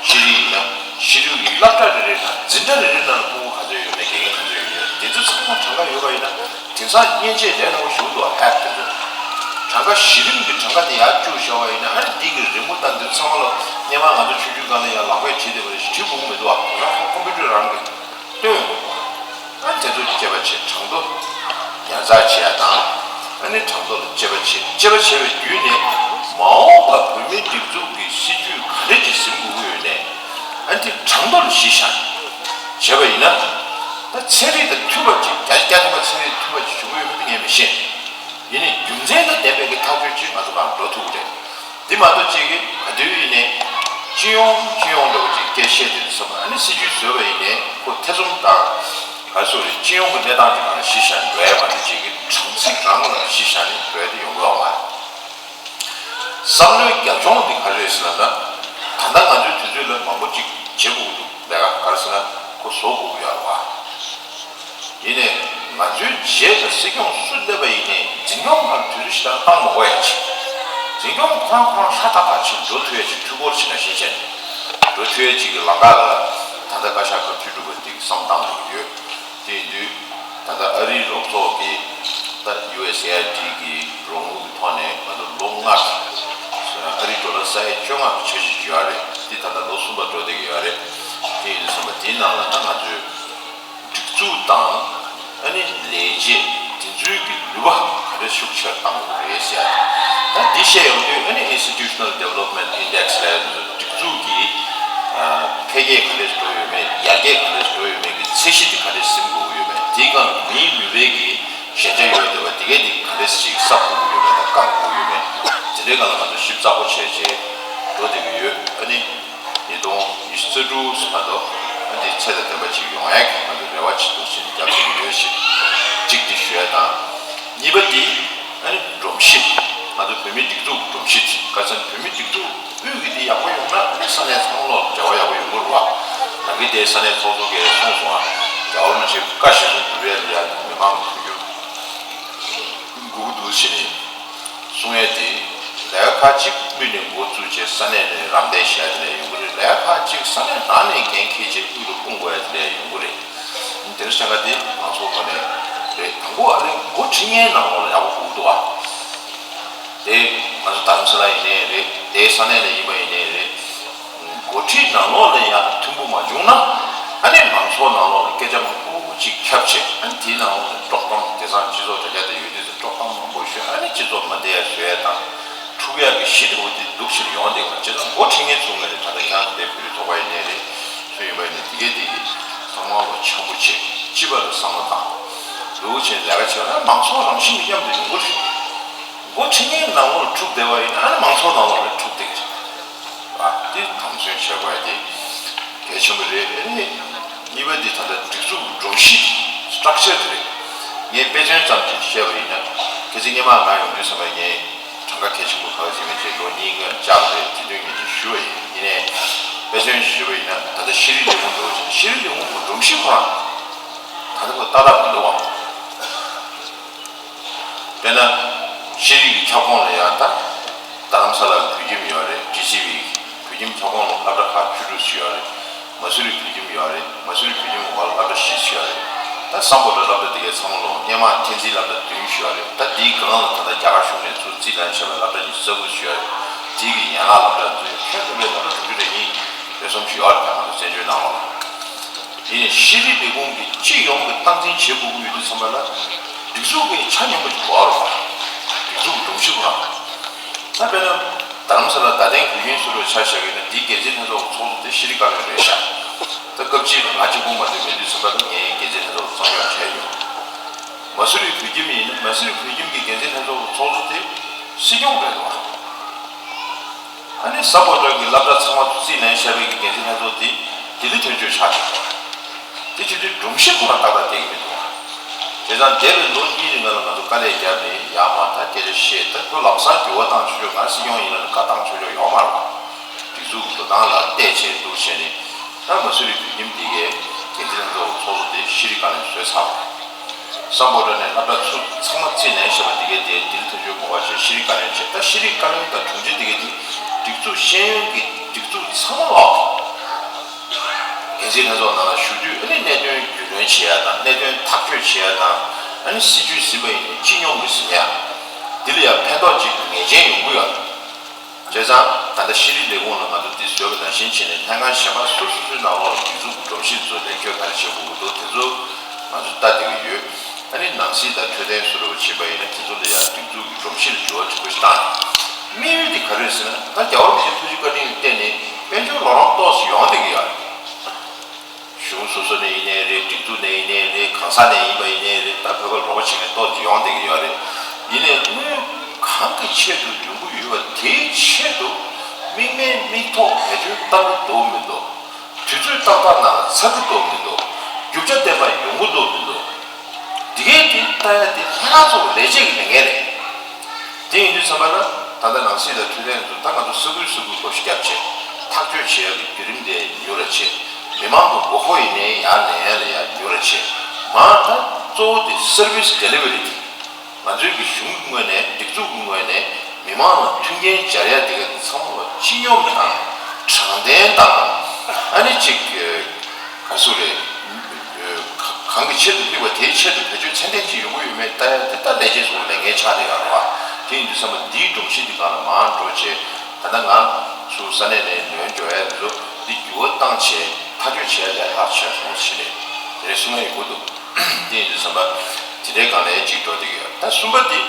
ཤེས་རིག་ཡིན་ན་ཤེས་རིག་གི་སློབ་གྲྭ་རེ་རེ་དང་འཛིན་གྲྭ་རེ་རེ་ནང་ཕྲུ་གུ་ག་ཚོད་ཡོད་མེད་དགེ་རྒན་ག་ཚོད་ཡོད་མེད་དེ་ཚོ་ཚང་མ་གྲངས་ཀ་ཡོད་པ་ཡིན་ན་དེང་སང་མཉེན་ཆས་ལས་སླ་པོ་ཞིག་འདུག་ཨེབ་དེ་ཚོ། གྲངས་ཀ་གཞི་རིམ་གྱི་གྲངས་ཀ་དེ་ཡར་བཅུག་བཞག་པ་ཡིན་ན་ཨ་ནི་འདི་གི་རི་མོ་དང་འདི་ཚང་མ་ལ་སྔོན་མ་ང་ཚོ་ཆུང་ཆུང་སྒང་ལ་ཡང་ལག་པས་བྲིས་བསྡད་པ་རེད་ཞིག་བྲིས་དགོས་ཀྱི་མི་འདུག་ཨ། ཁོང་ཁོམ་པུ་ཊར་རང་གིས་སྟོན་ཡོང་གི་འདུག་ཨ། དེ་ཚོ་དཔྱད་པ་བྱེད། གྲངས་ཐོ་ཉར་ཚགས་བྱེད་ཡ་དང་ཨ་ནི་གྲངས་ཐོ་ལ་དཔྱད་པ་བྱེད། དཔྱད་པ་བྱས་པའི་བརྒྱུད་ནས་མ་འོངས་པ་བོད་མིའི་སྒྲིག་འཛུགས་ཀྱི་སྲིད་ཇུས་ག་འདྲ་ཅིག་འཛིན་དགོས་ཀྱི་ཡོད་ནས་ཨ་ནི་དེ་གྲངས་ཐོ་ལ་གཞི་བཞག་ནས་བྱས་པ་ཡིན་ན་ད་ཚན་རིག་དང་མཐུན་པ་ཅིག་བརྒྱ་ཆ་བརྒྱ་ཐམ་པ་ཚན་རིག་མཐུན་པ་ཅིག་བྱུང་གི་ཡོད་མེད་དེ་ངས་མི་ཤེས། ཡིན་ནའི་རྒྱུ་མཚན་དང་ལྡན་པའི་གི་ཐག་གཅོད་ཅིག་ང་ཚོ་གང་འགྲོ་ཐུབ་ཀྱི་རེད། འདི་མ་གཏོགས་ཅིག་གི་ག་དུས་ཡིན་ནའི་སྤྱི་ཡོངས་སྤྱི་ཡོངས་འདྲ་བོ་ཅིག་སྐད་བཤད་དེ་འདུག་བསམ་པ་ཨ་ནི་སྲིད་ཇུས་བཟོས་པ་ཡིན་ནའི་ཁོ་ཐེ་ཚོམ་དང་ག་རེ་ཟེར་རེད་སྤྱི་ཡོངས་ཀྱི་གནས་སྟངས་ཅིག་གང་ལ་གཞི་བཞག་ནས་འགྲོ་ཡ་མ་གཏོགས་ཅིག་གི་གྲངས་ཚིག་རང་ལ་གཞི་བཞག་ནས་འགྲོ་ཡ་དེ་ཡོང་གི་ཡོད་མ་རེད། བསམ་བློའི་རྒྱབ་ལྗོངས་འདི་ག་རེ་རེད་ཟེར་ན་ད་ད་ལྟ་ང་ཚོའི་དུས་ཚོད་ལ་མང་པོ་ཅིག་བྱེད་དགོས་ཀྱི་འདུག་ལས་ཀ་ག་རེ་ཟེར་ན་ཁོ་བཟོ་དགོས་ཀྱི་ཡོད་རེད་བ། ཡིན་ནའི་ང་ཚོའི་རྗེས་ལ་སྲིད་སྐྱོང་སུ་སླེབས་པ་ཡིན་ནའི་འཛིན་སྐྱོང་ཁང་དུས་ཚོད་ཞིག་ལ་བཏང་མ་དགོས་ཡ་ཅིག་འཛིན་སྐྱོང་ཁོ་རང་ཁོ་རང་ཧྲ་ཐག་ཐག་ཅིག་འགྲོ་ཐུབ་ཡ་ཅིག་འཕྲུལ་འཁོར་ཕྱིན་ན་ཤེས་བྱས་ནས་འགྲོ་ཐུབ་ཡ་ཅིག་གི་ལམ་ཁ་ལ་ད་ལྟ་བཀའ་ཤག་སྐབས་བཅུ་དྲུག་པ་འདི་གི་བསམ་སྟངས་ལ་ཡོད། དེ་ཡིན་དུས་ད་ལྟ་ཨ་རིའི་རོགས་ཚོགས་ཀྱི་ད་ཡུ་ཨེས་ཨེ་ཨའི་ཌི་གི་རོགས་དངུལ་གྱི་ཐོག་ནས་ང་ཚོ་ལོ་ལྔ་གི་ཨ་རིའི་ཌོ་ལར་ས་ཡ་བཅོ་ལྔ་གི་འཆར་གཞི་ཅིག་ཡོད་རེད། འདི་ད་ལྟ་ལོ་གསུམ་པ་འགྲོ་བསྡད་ཀྱི་ཡོད་རེད། དེ་ཡིན་དུས་ཙམ་པ་དེའི་ནང་ལ་ད་ང་ཚོས་སྒྲིག་འཛུགས་དང་ཨ་ནི་ལས་བྱེད་དེ་ཚོའི་གི་ནུས་པ་ག་རེ་ཤུགས་ཆེར་གཏང་དགོས་རེད་ཟེར་ཡ་ད་འདི་བཤད་ཡོང་དུས་ཨ་ནི་Institutional Development Index་ལབ་ཡ་དེ་ཚོ་སྒྲིག་འཛུགས་ཀྱི་འཕེལ་རྒྱས་ག་རེ་འགྲོ་ཡོད་མེད་ཡར་རྒྱས་ག་རེ་འགྲོ་ཡོད་མེད་ཀྱི་ཚད་གཞི་དེ་ག་རེ་ཟིན་དགོས་ཀྱི་ཡོད་མེད་དེའི་སྒང་ལ་མིའི་ནུས་པའི་གི་ཞན་ཆ་ཡོད་བསྡད་པ་དེ་གས་དེ་ག་རེ་ཞིག་གསབ་དགོས་ཀྱི་ཡོད་མེད་དང་བཀག་དགོས་ཀྱི་ཡོད་མེད་དེ་འདྲའི་སྒང་ལ་ང་ཚོ་ཞིབ་ཚགས་པོ་བྱས་རྗེས་འགྲོ་བསྡད་ཀྱི་ཡོད། ཨ་ནི་ཉིས་སྟོང་ཉི་ཤུ་རྩ་དྲུག་ཙམ་མ་གཏོགས་ཨ་ནི་ཚད་དང་ལྡན་པ་ཅིག་ཡོང་ཡག་གི་ང་ཚོ་རེ་བ་ཅིག་འདུག་ཟེར་ནས་རྒྱབ་བྱེད་ཀྱི་ཡོད་ཞེས་གཅིག་དེ་ཞུ་ཡ་དང་། གཉིས་པ་དེ་ཨ་ནི་སྒྲོམ་གཞི་ང་ཚོ་བོད་མིའི་སྒྲིག་འཛུགས་སྒྲོམ་གཞི་དེ་ག་ཚོད་བོད་མིའི་སྒྲིག་འཛུགས་དབུས་ཀྱི་དེ་ཡག་པོ་ཡོང་ན་ཨ་ནི་ས་གནས་ཚང་མ་ལ་འབྲེལ་བ་ཡག་པོ་ཡོང་གི་རེད་བ། ད་གིན་དེ་ས་གནས་ཚོགས་གཙོ་གིས་གསུངས་སོང་ཨ། རྒྱལ་བ་རིན་པོ་ཆེ་བཀའ་གཞིར་བཟུང་བསྡུར་ཡ་ལ་ཡ་མི་མང་གི་ཐུགས་རྒྱུད་འགུག་འདུག་ཟེར་ནས་གསུང་ཡས་དེ་ལས་ཀ་ཁག་ཅིག་དབུས་ནས་འགོ་བཙུགས་བྱས་ས་གནས་ནས་རམ་འདེགས་བྱས་དེ་ལས་ཡོང་གི་རེད། ལས་ཀ་ཁག་ཅིག་ས་གནས་ནང་ནས་འགན་འཁྱེར་བྱས་དབུས་ལ་སྤུངས་དགོས་ཡས་དེ་ལས་ཡོང་གི་རེད། དེ་འདྲ་བྱས་ན་དེ་མང་ཚོགས་ངོས་ནས་རེད། དང་པོ་ཨ་ནི་འགོ་ཁྲིད་མཁན་ནང་ལོགས་ལ་ཡག་པོ་དགོས་ཀྱི་འདུག་བ། དེ་ང་ཚོ་རྡ་རམ་ས་ལ་ཡིན་ནའི་རེད། དེའི་ས་གནས་ལ་ཡིན་པ་ཡིན་ནའི་རེད། འགོ་ཁྲིད་ནང་ལོགས་ལ་ཡང་མཐུན་པོ་མ་བྱུང་ན་ཨ་ནི་མང་ཚོགས་ནང་ལོགས་ལ་སྐད་ཆ་མང་པོ་ཅིག་ཁྱབ་བྱས་ཨ་ནི་དེའི་ནང་ལོགས་ལ་དཀྲོག་གཏམ་དེང་སང་སྤྱི་ཚོགས་དྲ་རྒྱ་དེ་ཡོད་དུས་སུ་དཀྲོག་གཏམ་མང་པོ་ཤོད་ཨ་ནི་སྤྱི་ཚོགས་མ་བདེ་ཡ་བཟོ་ཡ་དང་འཁྲུག་ཡ་གི་གཞི་དེ་འོ་དེ་སྡུག་ཆེ་རུ་ཡོང་བསྡད་པ་བྱས་ཙང་འགོ་ཁྲིད་མཁན་ཚོ་ངོས་ནས་ད་ལྟ་ཁྱེད་རང་ཚོ་དེ་བོད་རིགས་ཚོགས་པ་ཡིན་ནའི་རེད། སུ་ཡིན་པ་ཡིན་ནའི་དེ་གས་དེ་གས་ཚང་མ་ལོ་འཆམ་པོ་བྱེད་སྤྱི་པ་ལ་བསམ་བློ་བཏང་ལུགས་བྱས་ལས་ཀ་བྱས་ན་མང་ཚོགས་རང་བཞིན་གྱིས་མཉམ་དུ་ཡོང་གི་རེད། འགོ་ཁྲིད་མཁན་གྱི་ནང་ལོགས་ལ་འཁྲུག་བསྡད་པ་ཡིན་ན་ཨ་ནི་མང་ཚོགས་ནང་ལོགས་ལ་འཁྲུག་བསྡད་ཀྱི་རེད། ཨ་དེ་དམ་འཛིན་བྱེད་དགོས་ཡ་དེ་གལ་ཆེན་པོ་རེད། ཨ་ནི་གཉིས་པ་དེ་ད་ལྟ་སྒྲིག་འཛུགས་སྒྲོམ་གཞི་སི་ཊྲག་ཅར་དེ་རེད། ངས་དཔེ་མཚོན་ཙམ་ཅིག་བཤད་པ་ཡིན་ན་གལ་སྲིད་སྔོན་མ་ང་ཡོང་དུས་ཙམ་པ་ངས་གྲངས་ཀ་གལ་ཆེན་པོ་ག་རེ་བྱས་མིན་བྱས་ལོ་གཉིས་སྔོན་བཅར་བ་རེད། དེ་དུས་ངས་ཅིག་ཞུས་པ་ཡིན། ཡིན་ནའི་དཔེ་མཚོན་ཞུས་པ་ཡིན་ན་ད་ལྟ་ཤེས་རིག་ལས་ཁུངས་འདྲ་བོ་ཞིག་ཤེས་རིག་ལས་ཁུངས་ཀྱི་སྒྲོམ་གཞི་ཁོ་རང་ད་ལྟ་ཁོ་ཏག་ཏག་མི་འདུག་བ། དཔེར་ན། ཤེས་རིག་གི་ཁྱབ་ཁོངས་ལ་ཡང་ད། རྡ་རམ་ས་ལ་བོད་ཁྱིམ་ཡོད་རེད། ཊི་སི་ཝི་བོད་ཁྱིམ་ཁྱབ་ཁོངས་ལ་སློབ་གྲྭ་ཁག་བཅུ་དྲུག་ཙམ་ཡོད་རེད། མ་སུ་རི་བོད་ཁྱིམ་ཡོད་རེད། མ་སུ་རི་བོད་ཁྱིམ་འོག་ལ་སློབ་གྲྭ་བཞི་ཙམ་ཡོད་རེད། ད་སམ་བྷོ་ཊ་སློབ་གྲྭ་དེ་གའི་ཚང་མ་ལོ་སྔོན་མ་འཐེན་འཛིན་སློབ་གྲྭ་བདུན་ཙམ་ཡོད་རེད། ད་དེའི་སྒང་ལ་ད་ལྟ་རྒྱ་གར་གཞུང་ནས་ཚུར་རྩིས་ལེན་བྱས་པའི་སློབ་གྲྭ་ཉི་ཤུ་རྩ་དགུ་ཙམ་ཡོད་རེད། དེའི་གི་ཡན་ལག་སློབ་གྲྭ་ཚོ་ཁྱོན་བསྡོམས་པའི་སློབ་གྲྭ་དྲུག་ཅུ་རེ་གཉིས་རེ་གསུམ་ཙམ་ཡོད་རེད། ད་ང་ཚོ་བཙན་བྱོལ་ནང་ལོགས་ལ། དེ་ནས་ཤེས་རིག་ལས་ཁུངས་ཀྱི་སྤྱི་ཡོངས་ཀྱི་སྟངས་འཛིན་བྱེད་དགོས་ཀྱི་ཡོད་དུས་ཙམ་པ་ལ། སྒྲིག་འཛུགས་ཀྱི་ཆ་སྙོམས་པ་ཅིག་དགོས་རེད་པ། སྒྲིག་ སྒྲོམ་གཞི་ཁོ་རང་། ད་དཔེར་ན་རྡ་རམ་ས་ལ་རྡ་སྟེང་གོས་ཆེན་ཟེར་བ་ཆ་བཞག་ཡོད་ན། འདིའི་འགན་འཛིན་ལྷན་ཚོགས་ཚོགས་གཙོ་དེ་ཤེས་རིག་བཀའ་བློན་རེད་ཤག་ད་སྐབས་གཅིག་ང་གཅིག་པུ་མ་གཏོགས་མེད་དུས་ཙམ་པ་ལ་ངས་འགན་འཛིན་ལྷན་ཚོགས་གཙོ་གཙང་མ་བྱས་ཡོད། མ་སུ་རི་བོད་ཁྱིམ་ཡིན་ན། མ་སུ་རི་བོད་ཁྱིམ་གྱི་འགན་འཛིན་ལྷན་ཚོགས་ཚོགས་གཙོ་དེ་སྲིད་སྐྱོང་རེད་འདུག་ཨ་ནི་གཟའ་པོ་ཏ་གི་སློབ་གྲྭ་ཚང་མ་རྩིས་ལེན་བཞག་པའི་གི་འགན་འཛིན་ལྷན་ཚོགས་དེ་ལྡི་ལི་དོན་གཅོད་ཆགས་ཀྱི་འདུག་དེ་བྱེད་དུས་སྒྲོམ་གཞི་ཁོ་རང་ཏག་ཏག་བསྡད་ཀྱི་མི་འདུག་བྱས་ཙང་འདས་པའི་ལོ་གཉིས་རིང་ལ་ང་ཚོ་དཀའ་ལས་བརྒྱབ་ནས་ཡར་མར་ད་སྐད་ཆ་བཤད། ད་ཁོ་ལམ་སང་འགྱུར་བ་བཏང་ཆོག་ཆོག་ང་སྲིད་སྐྱོང་ཡིན་ལབ་ནས་བཀའ་བཏང་ཆོག་ཆོག་ཡོད་མ་རེད་པ། སྒྲིག་འཛུགས་ཀྱི་འགྲོ་སྟངས་ལ་བལྟས་བྱས་འདུག་བྱས་ནས། ད་མ་སུ་རི་བོད་ཁྱིམ་འདི་གའི་འགན་འཛིན་ལྷན་ཚོགས་ཚོགས་གཙོ་དེ་ཤེས་རིག་བཀའ་བློན་བཟོས་ཚར་བ་རེད། སམ་བྷོ་ཊ་ནས་སློབ་གྲྭ་ཚུ་ཚང་མ་རྩིས་ལེན་བཞག་པ་འདི་གའི་དེ་ལྡི་ལི་དོན་གཅོད་གོ་བ་བྱས་ཤེས་རིག་བཀའ་བློན་བྱས། ད་ཤེས་རིག་བཀའ་བློན་དང་དྲུང་ཆེ་འདི་གའི་དེ་སྒྲིག་འཛུགས་ཤེས་ཡོན་གྱི་སྒྲིག་འཛུགས་ཚང་མ་ལོག་འགན་འཛིན་ལྷན་ཚོགས་ནང་ལ་ཞུགས་དུས། ཨ་ནི་གནད་དོན་རྒྱུས་ལོན་བྱེད་ཡ་དང་། གནད་དོན་ཐག་གཅོད་བྱེད་ཡ་དང་། ཨ་ནི་སྲིད་བྱུས་ཟིན་པ་ཡིན་ན་སྤྱི་སྙོམས་ཀྱི་ཟིན་ཡ། འདི་ལ་ཡང་ཕན་ཐོགས་ཅིག་ངེས་ཅན་ཡོང་གི་ཡོད། བྱས་ཙང་ད་ལྟ་ཤེས་རིག་ལས་ཁུངས་ལ་ང་ཚོ་འདི་བཟོས་པ་ནང་བཞིན་བྱས་ནས། ལྷན་ཁང་གཞན་པ་སོ་སོ་སོའི་ནང་ལོགས་ལ་སྒྲིག་འཛུགས་ཀྱི་སྒྲོམ་གཞི་ཚོ་ལེགས་བཅོས་ག་རེ་བྱེད་དགོས་ཀྱི་འདུག་དེ་ཚོ་ང་ཚོ་ལྟ་བསྡད་ཀྱི་ཡོད། ཨ་ནི་ནང་སྲིད་དང་འཕྲོད་བསྟེན་སུ་རུ་བྱེད་པ་ཡིན་ན། དེ་ཚོ་ལ་ཡང་སྒྲིག་འཛུགས་ཀྱི་སྒྲོམ་གཞི་ལ་འགྱུར་བ་ཆེན་པོ་ཞིག་བཏང་ནས། དམིགས་ཡུལ་དེ་ག་རེ་རེད་ཟེར་ན། ད་རྒྱལ་བ་རིན་པོ་ཆེ་ཐུགས་རྗེ་བཀའ་དྲིན་ལ་བརྟེན་ནས་དཔལ་འབྱོར་རོགས་རམ་ཏོག་ཙམ་ཡོང་བསྡད་ཀྱི་ཡོད་རེད། གཞུང་སོ་སོ་ནས་ཡིན་ནའི་རེད། སྒྲིག་འཛུགས་ནས་ཡིན་ནའི་རེད། གང་ས་ནས་ཡིན་པ་ཡིན་ནའི་རེད། ད་བོད་པ་རོགས་པ་བྱེད་མཁན་ཏོག་ཙམ་ཡོང་བསྡད་ཀྱི་ཡོད་རེད། ཡིན་ནའི་དངུལ་གང་གི་ཆེད་དུ་ཡོང་གི་ཡོད་པ་དེའི་ཆེད་དུ་དམིགས་མེད་མིག་ཐོག་བེད་སྤྱོད་བཏང་གི་འདུག་མི་འདུག་དུས་ཚོད་ཏག་ཏག་ནང་ལ་ཚར་གི་འདུག་མི་འདུག་རྒྱུ་ཆ་ལྡན་པ་ཡོང་གི་འདུག་མི་འདུག་འདི་གའི་དེ་ལྟ་ཡ་དེ་ལྷན་ཁང་ཚོ་ལས་བྱེད་ཀྱི་ལས་འགན་རེད། དེ་ཡིན་དུས་ཙམ་པ་ལ། ད་ལྟ་ནང་སྲིད་དང་འཕྲོད་བསྟེན་ཚོ་ད་ང་ཚོ་ས་ཁུལ་ས་ཁུལ་སྐོར་ཞིག་བརྒྱབ་བྱས་ཐག་གཅོད་བྱེད་ཡག་གི་བརྒྱུད་རིམ་དེ་མྱུར་ར་བྱས། མི་མང་གི་དགོས་མཁོ་ཡིན་ནའི་ཡར་ལེན་ཡག་ལ་ཡང་མྱུར་ར་བྱས། མ་ད་གཙོ་བོ་དེ་སར་བིས་ཌེ་ལི་ཝ་རི་དེ། ང་ཚོའི་གི་གཞུང་གི་ངོས་ནས། སྒྲིག་འཛུགས་ཀྱི་ངོས་ནས་མི་མང་ལ་མཐུན་རྐྱེན་སྦྱར་ཡ་དེ་ག་ཚང་མ་ལ་སྤྱི་སྙོམས་དང་། དྲང་བདེན་དང་། ཨ་ནི་ཅིག་ག་སུ་རེད། གང་གི་ཆེད་དུ་དམིགས་པ་དེའི་ཆེད་དུ་བེད་སྤྱོད་ཚད་ལྡན་ཅིག་ཡོང་གི་ཡོད་མེད་ལྟ་ཡ་དེ་ད་ལས་བྱེད་ཚོ་ལས་འགན་ཆགས་བསྡད་ཡོད་རེད་བ། དེ་ཡིན་དུས་ཙམ་པ་འདིའི་སྒྲོམ་གཞི་འདི་སྒང་ལ་མར་འགྲོ་བྱས། ད་ལྟ་ང་ཚོ་ས་གནས་ནས་ལོན་འགྲོ་ཡ་ཚོ་འདི་འགྱུར་བ་བཏང་བྱས་ཐག་གཅོད་བྱེད་ཡ་ལས་ལྷག་ཆེ་སོང་ཞེས་ནས་དེ་རེ་གསུང་ཡ་ཡོང་གི་འདུག་དེ་ཡིན་དུས་ཙམ་པ་དེ་འདྲའི་སྒང་ལ་ཅིག་འགྲོ་བསྡད་ཀྱི་ཡོད། ད་གསུམ་པ་འདི་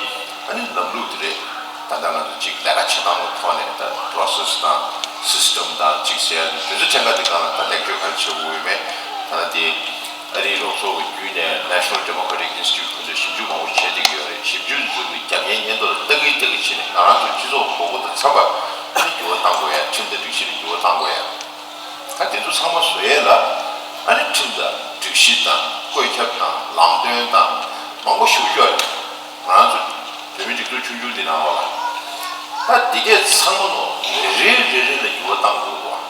ཨ་ནི་ལམ་ལུགས་དེ་རེད། ད་ལྟ་ང་ཚོ་ཅིག་ལས་ཀ་བྱེད་སྟངས་ཀྱི་ཐོག་ནས། ད་པོ་རོ་སེ་སི་དང་སི་སི་ཊམ་དང་ཅིག་ཟེར་ཡ་དེ་ཚོ་ཕྲན་ཁ་དེ་སྒང་ལ་ད་ལེགས་བཅོས་ག་རེ་བྱེད་དགོས་ཡོད་མེད། ད་ལྟ་དེ་ཨ་རིའི་རོགས་ཚོགས་ཀྱི་བརྒྱུད་ནས་National Democratic Institute ཁོ་ཚོས་ཞིབ་འཇུག་མང་པོ་བྱས་བསྡད་ཀྱི་ཡོད་རེད། ཞིབ་འཇུག་དེ་ཚོ་གི་རྒྱབ་གཉེར་སྙིང་སྟོབས་ལ་ལྟ་གིན་ལྟ་གིན་བྱས་ནས། ང་རང་ཚོའི་སྤྱི་ཚོགས་དགོས་མཁོ་དང་འཚམ་པར་ཨ་ནི་འགྱུར་བ་གཏང་དགོས་ཡ། ཁྲིམས་དང་སྒྲིག་གཞི་ལ་འགྱུར་བ་གཏང་དགོས་ཡ། ད་དེ་ཚོ་ཚང་མ་བཟོ་ཡས་ལ་ཨ་ནི་ཁྲིམས་དང་སྒྲིག་གཞི་དང་བཀོད་ཁྱབ་དང་ལམ་སྟོན་དང་མང་པོ་ཞེ་པོ་ཅིག་ཡོད་རེད། ང་རང་ཚོ་བོད་མི་སྒྲིག་འཛུགས་ཆུང་ཆུང་འདི་ནང་ལོགས་ལ། ད་འདི་གས་ཚང་མ་ནོ་རེ་རེ་རེ་རེ་ལ་འགྱུར་བ་གཏང་དགོས་འདུག་བ།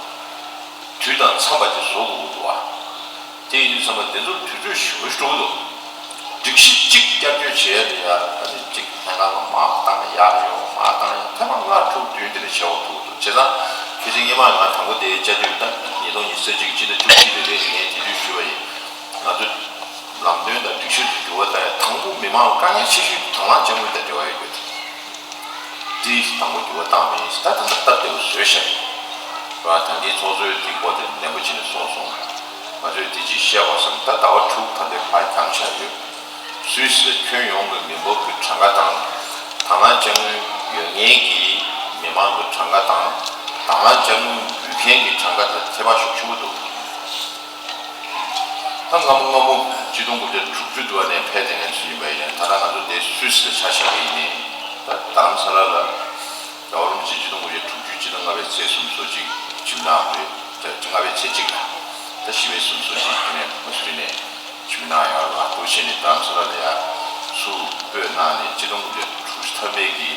དུས་དང་འཚམ་པ་ཅིག་བཟོ་དགོས་འདུག་བ། དེ་ཡིན་དུས་ཙམ་པ་འདི་ཚོར་དུས་ཚོད་ཞེ་པོ་ཅིག་འགྲོ་གི་འདུག་སྒྲིག་གཞི་གཅིག་བསྐྱར་བཅོས་བྱེད་ཡ་དེ་ཡ། ཨ་ནི་གཅིག་ལྷན་ཁང་ལ་མར་བཏང་ཡག་ཡོད། མར་བཏང་ཡག་ཐེངས་མ་ལྔ་དྲུག་བདུན་དེ་འདྲ་བྱེད་དགོས་ཐུག་འདུག་བྱས་ཙང་ཁྱེད་ཚོས་སྔོན་མ་ང་དང་པོ་དེ་བཅར་དུས། ད་ཉིས་སྟོང་ཉི་ཤུ་རྩ་གཅིག་སྤྱི་ཟླ་བཅུ་གཅིག་ལ་རེད། ངས་དེ་དུས་ཞུས་པ་ཡིན། ང་ཚོ་ལམ་སྟོན་དང་སྒྲིག་གཞི་དེ་འགྱུར་བ་གཏང་ཡ་དང་པོ་མི་མང་ལ་དཀའ་ངལ་ཆེ་ཤོས་དེ་དང་བླངས་དཔྱ་དངུལ་དང་འབྲེལ་བ་ཡོད་རྒྱུ་དེ། དེ་དང་པོ་འགྱུར་བ་བཏང་བ་ཡིན། ད་ད་ལྟ་སྟབས་བདེ་པོ་བཟོས་ཤག་རེད་བ། ད་གིན་ཚོགས་གཙོས་དེའི་སྐོར་དེ་ནན་པོ་བྱས་ནས་གསུངས་སོང་། ང་ཚོས་དེ་ཅིག་བཤད་དགོས་བསམ། ད་ཟླ་བ་དྲུག་ད་ལྟའི་བར་འགྱངས་བཞག་ཡོད། སུད་སི་ལ་ཁྱོན་ཡོངས་ཀྱི་མི་འབོར་གྱི་གྲངས་ཀ་དང་། དང་བླངས་དཔྱ་དངུལ་ཡོད་མཁན་གྱི་མི་མང་གི་གྲངས་ཀ་དང་། དང་བླངས་དཔྱ་དངུལ་འབུལ་མཁན་གྱི་གྲངས་ཀ་དང་ཁྱད་པར་ཤུགས་ཆེན་པོ་འདུག་ད་སྔ་མོ་སྔ་མོ་ཆིག་སྟོང་དགུ་བརྒྱ་དྲུག་ཅུ་དུ་བ་ནས་ཕེབས་བསྡད་མཁན་ཚོ་ཡིན་པ་ཡིན་ན། ད་ལྟ་ང་ཚོ་འདི་སུད་སི་ལ་ཆ་བཞག་པ་ཡིན་ནའི། ད་རྡ་རམ་ས་ལ་ལ་རྒྱལ་བ་རིན་པོ་ཆེ་ཆིག་སྟོང་དགུ་བརྒྱ་དྲུག་ཅུ་སྤྱི་ཟླ་ལྔ་པའི་ཚེས་སོ་གཅིག་ལ་ཁྲིམས་གནང་རེད། ལྔ་པའི་ཚེས་གཅིག་ལ། ད་བཞི་པའི་སོ་གཅིག་དེ་ནས་མ་སུ་རི་ནས་ཁྲིམས་གནང་ཡོད་རེད་བ། འདུག་བྱས་ནས་རྡ་རམ་ས་ལ་ལ་ཡ་ཚུར་སྤོས་གནང་ནས་ཆིག་སྟོང་དགུ་བརྒྱ་དྲུག་ཅུ་ཐམ་པའི་གི།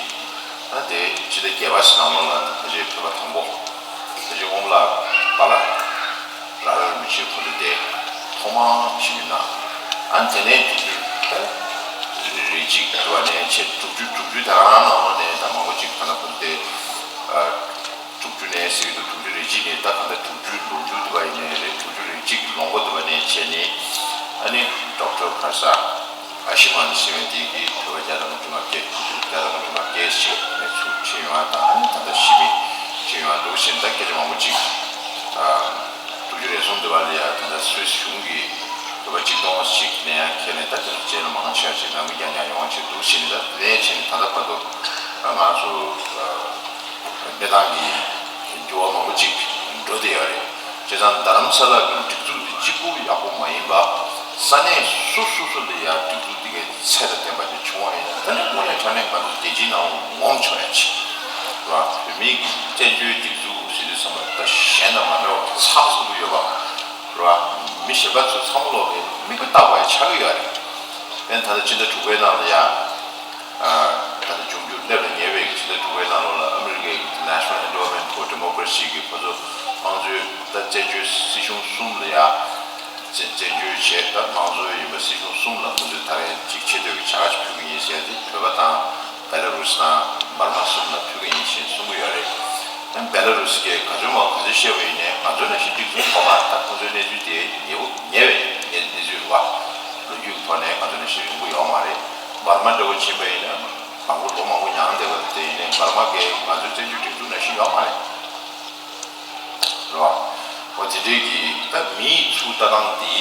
ད་དེ་སྤྱི་ཟླ་བརྒྱད་པ་ཞིག་ནང་ལོགས་ལ་ད་ཕལ་ཆེར་བོད་པ་དང་པོ་ཕལ་ཆེར་དབང་མོ་ལགས་པཱ་ལགས་ར་ར་རིན་པོ་ཆེ་ཁོ་ཚོ་དེ་ཐོག་མར་ཞུས་ན། ཨ་ནི་དེ་ནས་དུས་ཚོད་ད་རེ་གཅིག་དུ་བ་ནས་བྱས་དྲུག་ཅུ་དྲུག་ཅུ་དེ་རང་ནང་ལོགས་ནས་ད་མང་པོ་ཅིག་ད་ན་ཁོ་ཚོ་དེ་ཨ་དྲུག་ཅུ་ནས་ཟེར་གྱི་འདུག་དྲུག་ཅུ་རེ་གཅིག་ནས་ད་ག་ད་དྲུག་ཅུའི་ལོ་མཇུག་དུ་བ་ཡིན་ནའི་རེད། དྲུག་ཅུ་རེ་གཅིག་གི་ལོ་མགོ་དུ་བ་ནས་བྱས་ནས། ཨ་ནི་ཌོག་ཊར་ག་རེ་ཟེར། ཨ་ཤི་མཱན་ཟེར་བའི་དེ་གི་བོད་པ་བརྒྱ་དང་ལྔ་བཅུ་ང་བརྒྱད། བརྒྱ་དང་ལྔ་བཅུ་ང་བརྒྱད་ཞིག་ནས་ཚུར་ཕྱིན་ཡོང་བ་དང་། ཨ་ནི་ད་ལྟ་ཞི་མི་ཕྱིན་ཡོང་བ་འདུག་བཞིན་ད་སྐད་ཆ་མང་པོ་ཅིག་ཨ་དྲུག་ཅུ་རེ་གསུམ་དུ་བ་ལ་ཡ་ད་ལྟ་སུད་སི་གཞུང་གིས་ བ་གཅིག་སྟོང་ཞིག་ནས་ཡང་ཁྱེར་ནས། ད་དེ་ཚོ་རྗེས་ལ་མང་ཆེ་བ་ཞིག་ནང་མི་རྐྱང་རྐྱང་ཡོང་བ་ཞིག་འདུག་ཟེར་ནས། ད་དེ་ནས་བྱས་ནས་ད་ལྟ་བར་དུ་ང་ཚོ་གནས་སྟངས་ཀྱི་འགྱུར་བ་མང་པོ་ཅིག་འགྲོ་བསྡད་ཡོད་རེད། བྱས་ཙང་རྡ་རམ་ས་ལ་གི་སྒྲིག་འཛུགས་འདི་གཅིག་པུ་ཡག་པོ་མ་ཡིན་པ། ས་གནས་སོ་སོ་སོ་ལ་ཡང་སྒྲིག་འཛུགས་འདི་གའི་ཚད་དང་ལྡན་པ་ཅིག་བྱུང་བ་ཡིན་ན། ད་ནི་དངོས་གནས་དྲང་གནས་ང་ཚོ་རྒྱལ་སྤྱིའི་ནང་ངོམ་ཆོག་ཡ་ཅིག་རེད་བ། བོད་མིའི་གི་བཙན་བྱོལ་སྒྲིག་འཛུགས་ཟེར་དུས་ཙམ་པ་ད་གཞན་དང་མ་འདྲ་བ་ཚགས་ཚུད་པོ་ཡོད་པ་རེད་བ། མི་གཞན་པ་ཚོ་ཚང་མ་ལོག་གི་མིག་དཔེ་བལྟ་དགོས་ཡ་ཆགས་ཀྱི་ཡོད་རེད། དེ་ད་ལྟ་ཕྱི་ཟླ་དྲུག་པའི་ནང་ལ་ཡ། ད་ལྟ་འབྱུང་འགྱུར་སླེབས་ལ་ཉེ་བའི་ཕྱི་ཟླ་དྲུག་པའི་ནང་ལོགས་ལ་ཨ་མི་རི་ཀའི་National Endowment for Democracy གི་ཁོ་ཚོ་དམངས་གཙོའི་ད་བཙན་བྱོལ་སྲིད་གཞུང་གསུམ་ལ་ཡ། བཙན་བཙན་བྱོལ་བྱས་ད་དམངས་གཙོ་ཡིན་པ་སྲིད་གཞུང་གསུམ་ལ་ཁོ་ཚོས་ད་རེས་ཅིག་ཆེ་བསྟོད་ཀྱི་བྱ་དགའ་ཅིག་ཕུལ་གྱི་ཡིན་ཟེར་ཏེ། བོད་པ་དང་བེ་ལ་རུ་སི་དང་འབར་མ་གསུམ་ལ་ཕུལ་གྱི་ཡིན་ཞེས་གསུང་གི་ཡོད་རེད། ཡང་བེ་ལ་རུ་སི་གིས་ག་ཚོད་མང་ག་ཚོད་བཤད་པ་ཡིན་ནའི་ང་ཚོ་ནང་བཞིན་སྒྲིག་འཛུགས་ཐོག་མར་ད་ཁོ་ཚོའི་གནས་ཚུལ་དེ་ཉེ་བོ་ཉེ་བའི་གནས་གནས་ཚུལ་རེད་བ། ལོ་རྒྱུས་ཀྱི་ཐོག་ནས་ང་ཚོ་ནང་བཞིན་ཡོང་གི་ཡོད་མ་རེད། འབར་མ་འདྲ་བོ་ཕྱིན་པ་ཡིན་ན་མང་པོ་ལོ་མང་པོ་མྱངས་བསྡད་པ་དེ་ཡིན་ནའི་འབར་མ་གིས་ང་ཚོའི་བཙན་བྱོལ་སྒྲིག་འཛུགས་ནང་བཞིན་ཡོད་མ་རེད། རེད་བ། འོ་དེ་འདྲའི་གི་ད་མིའི་ཚུགས་ལྟ་སྟངས་དེ་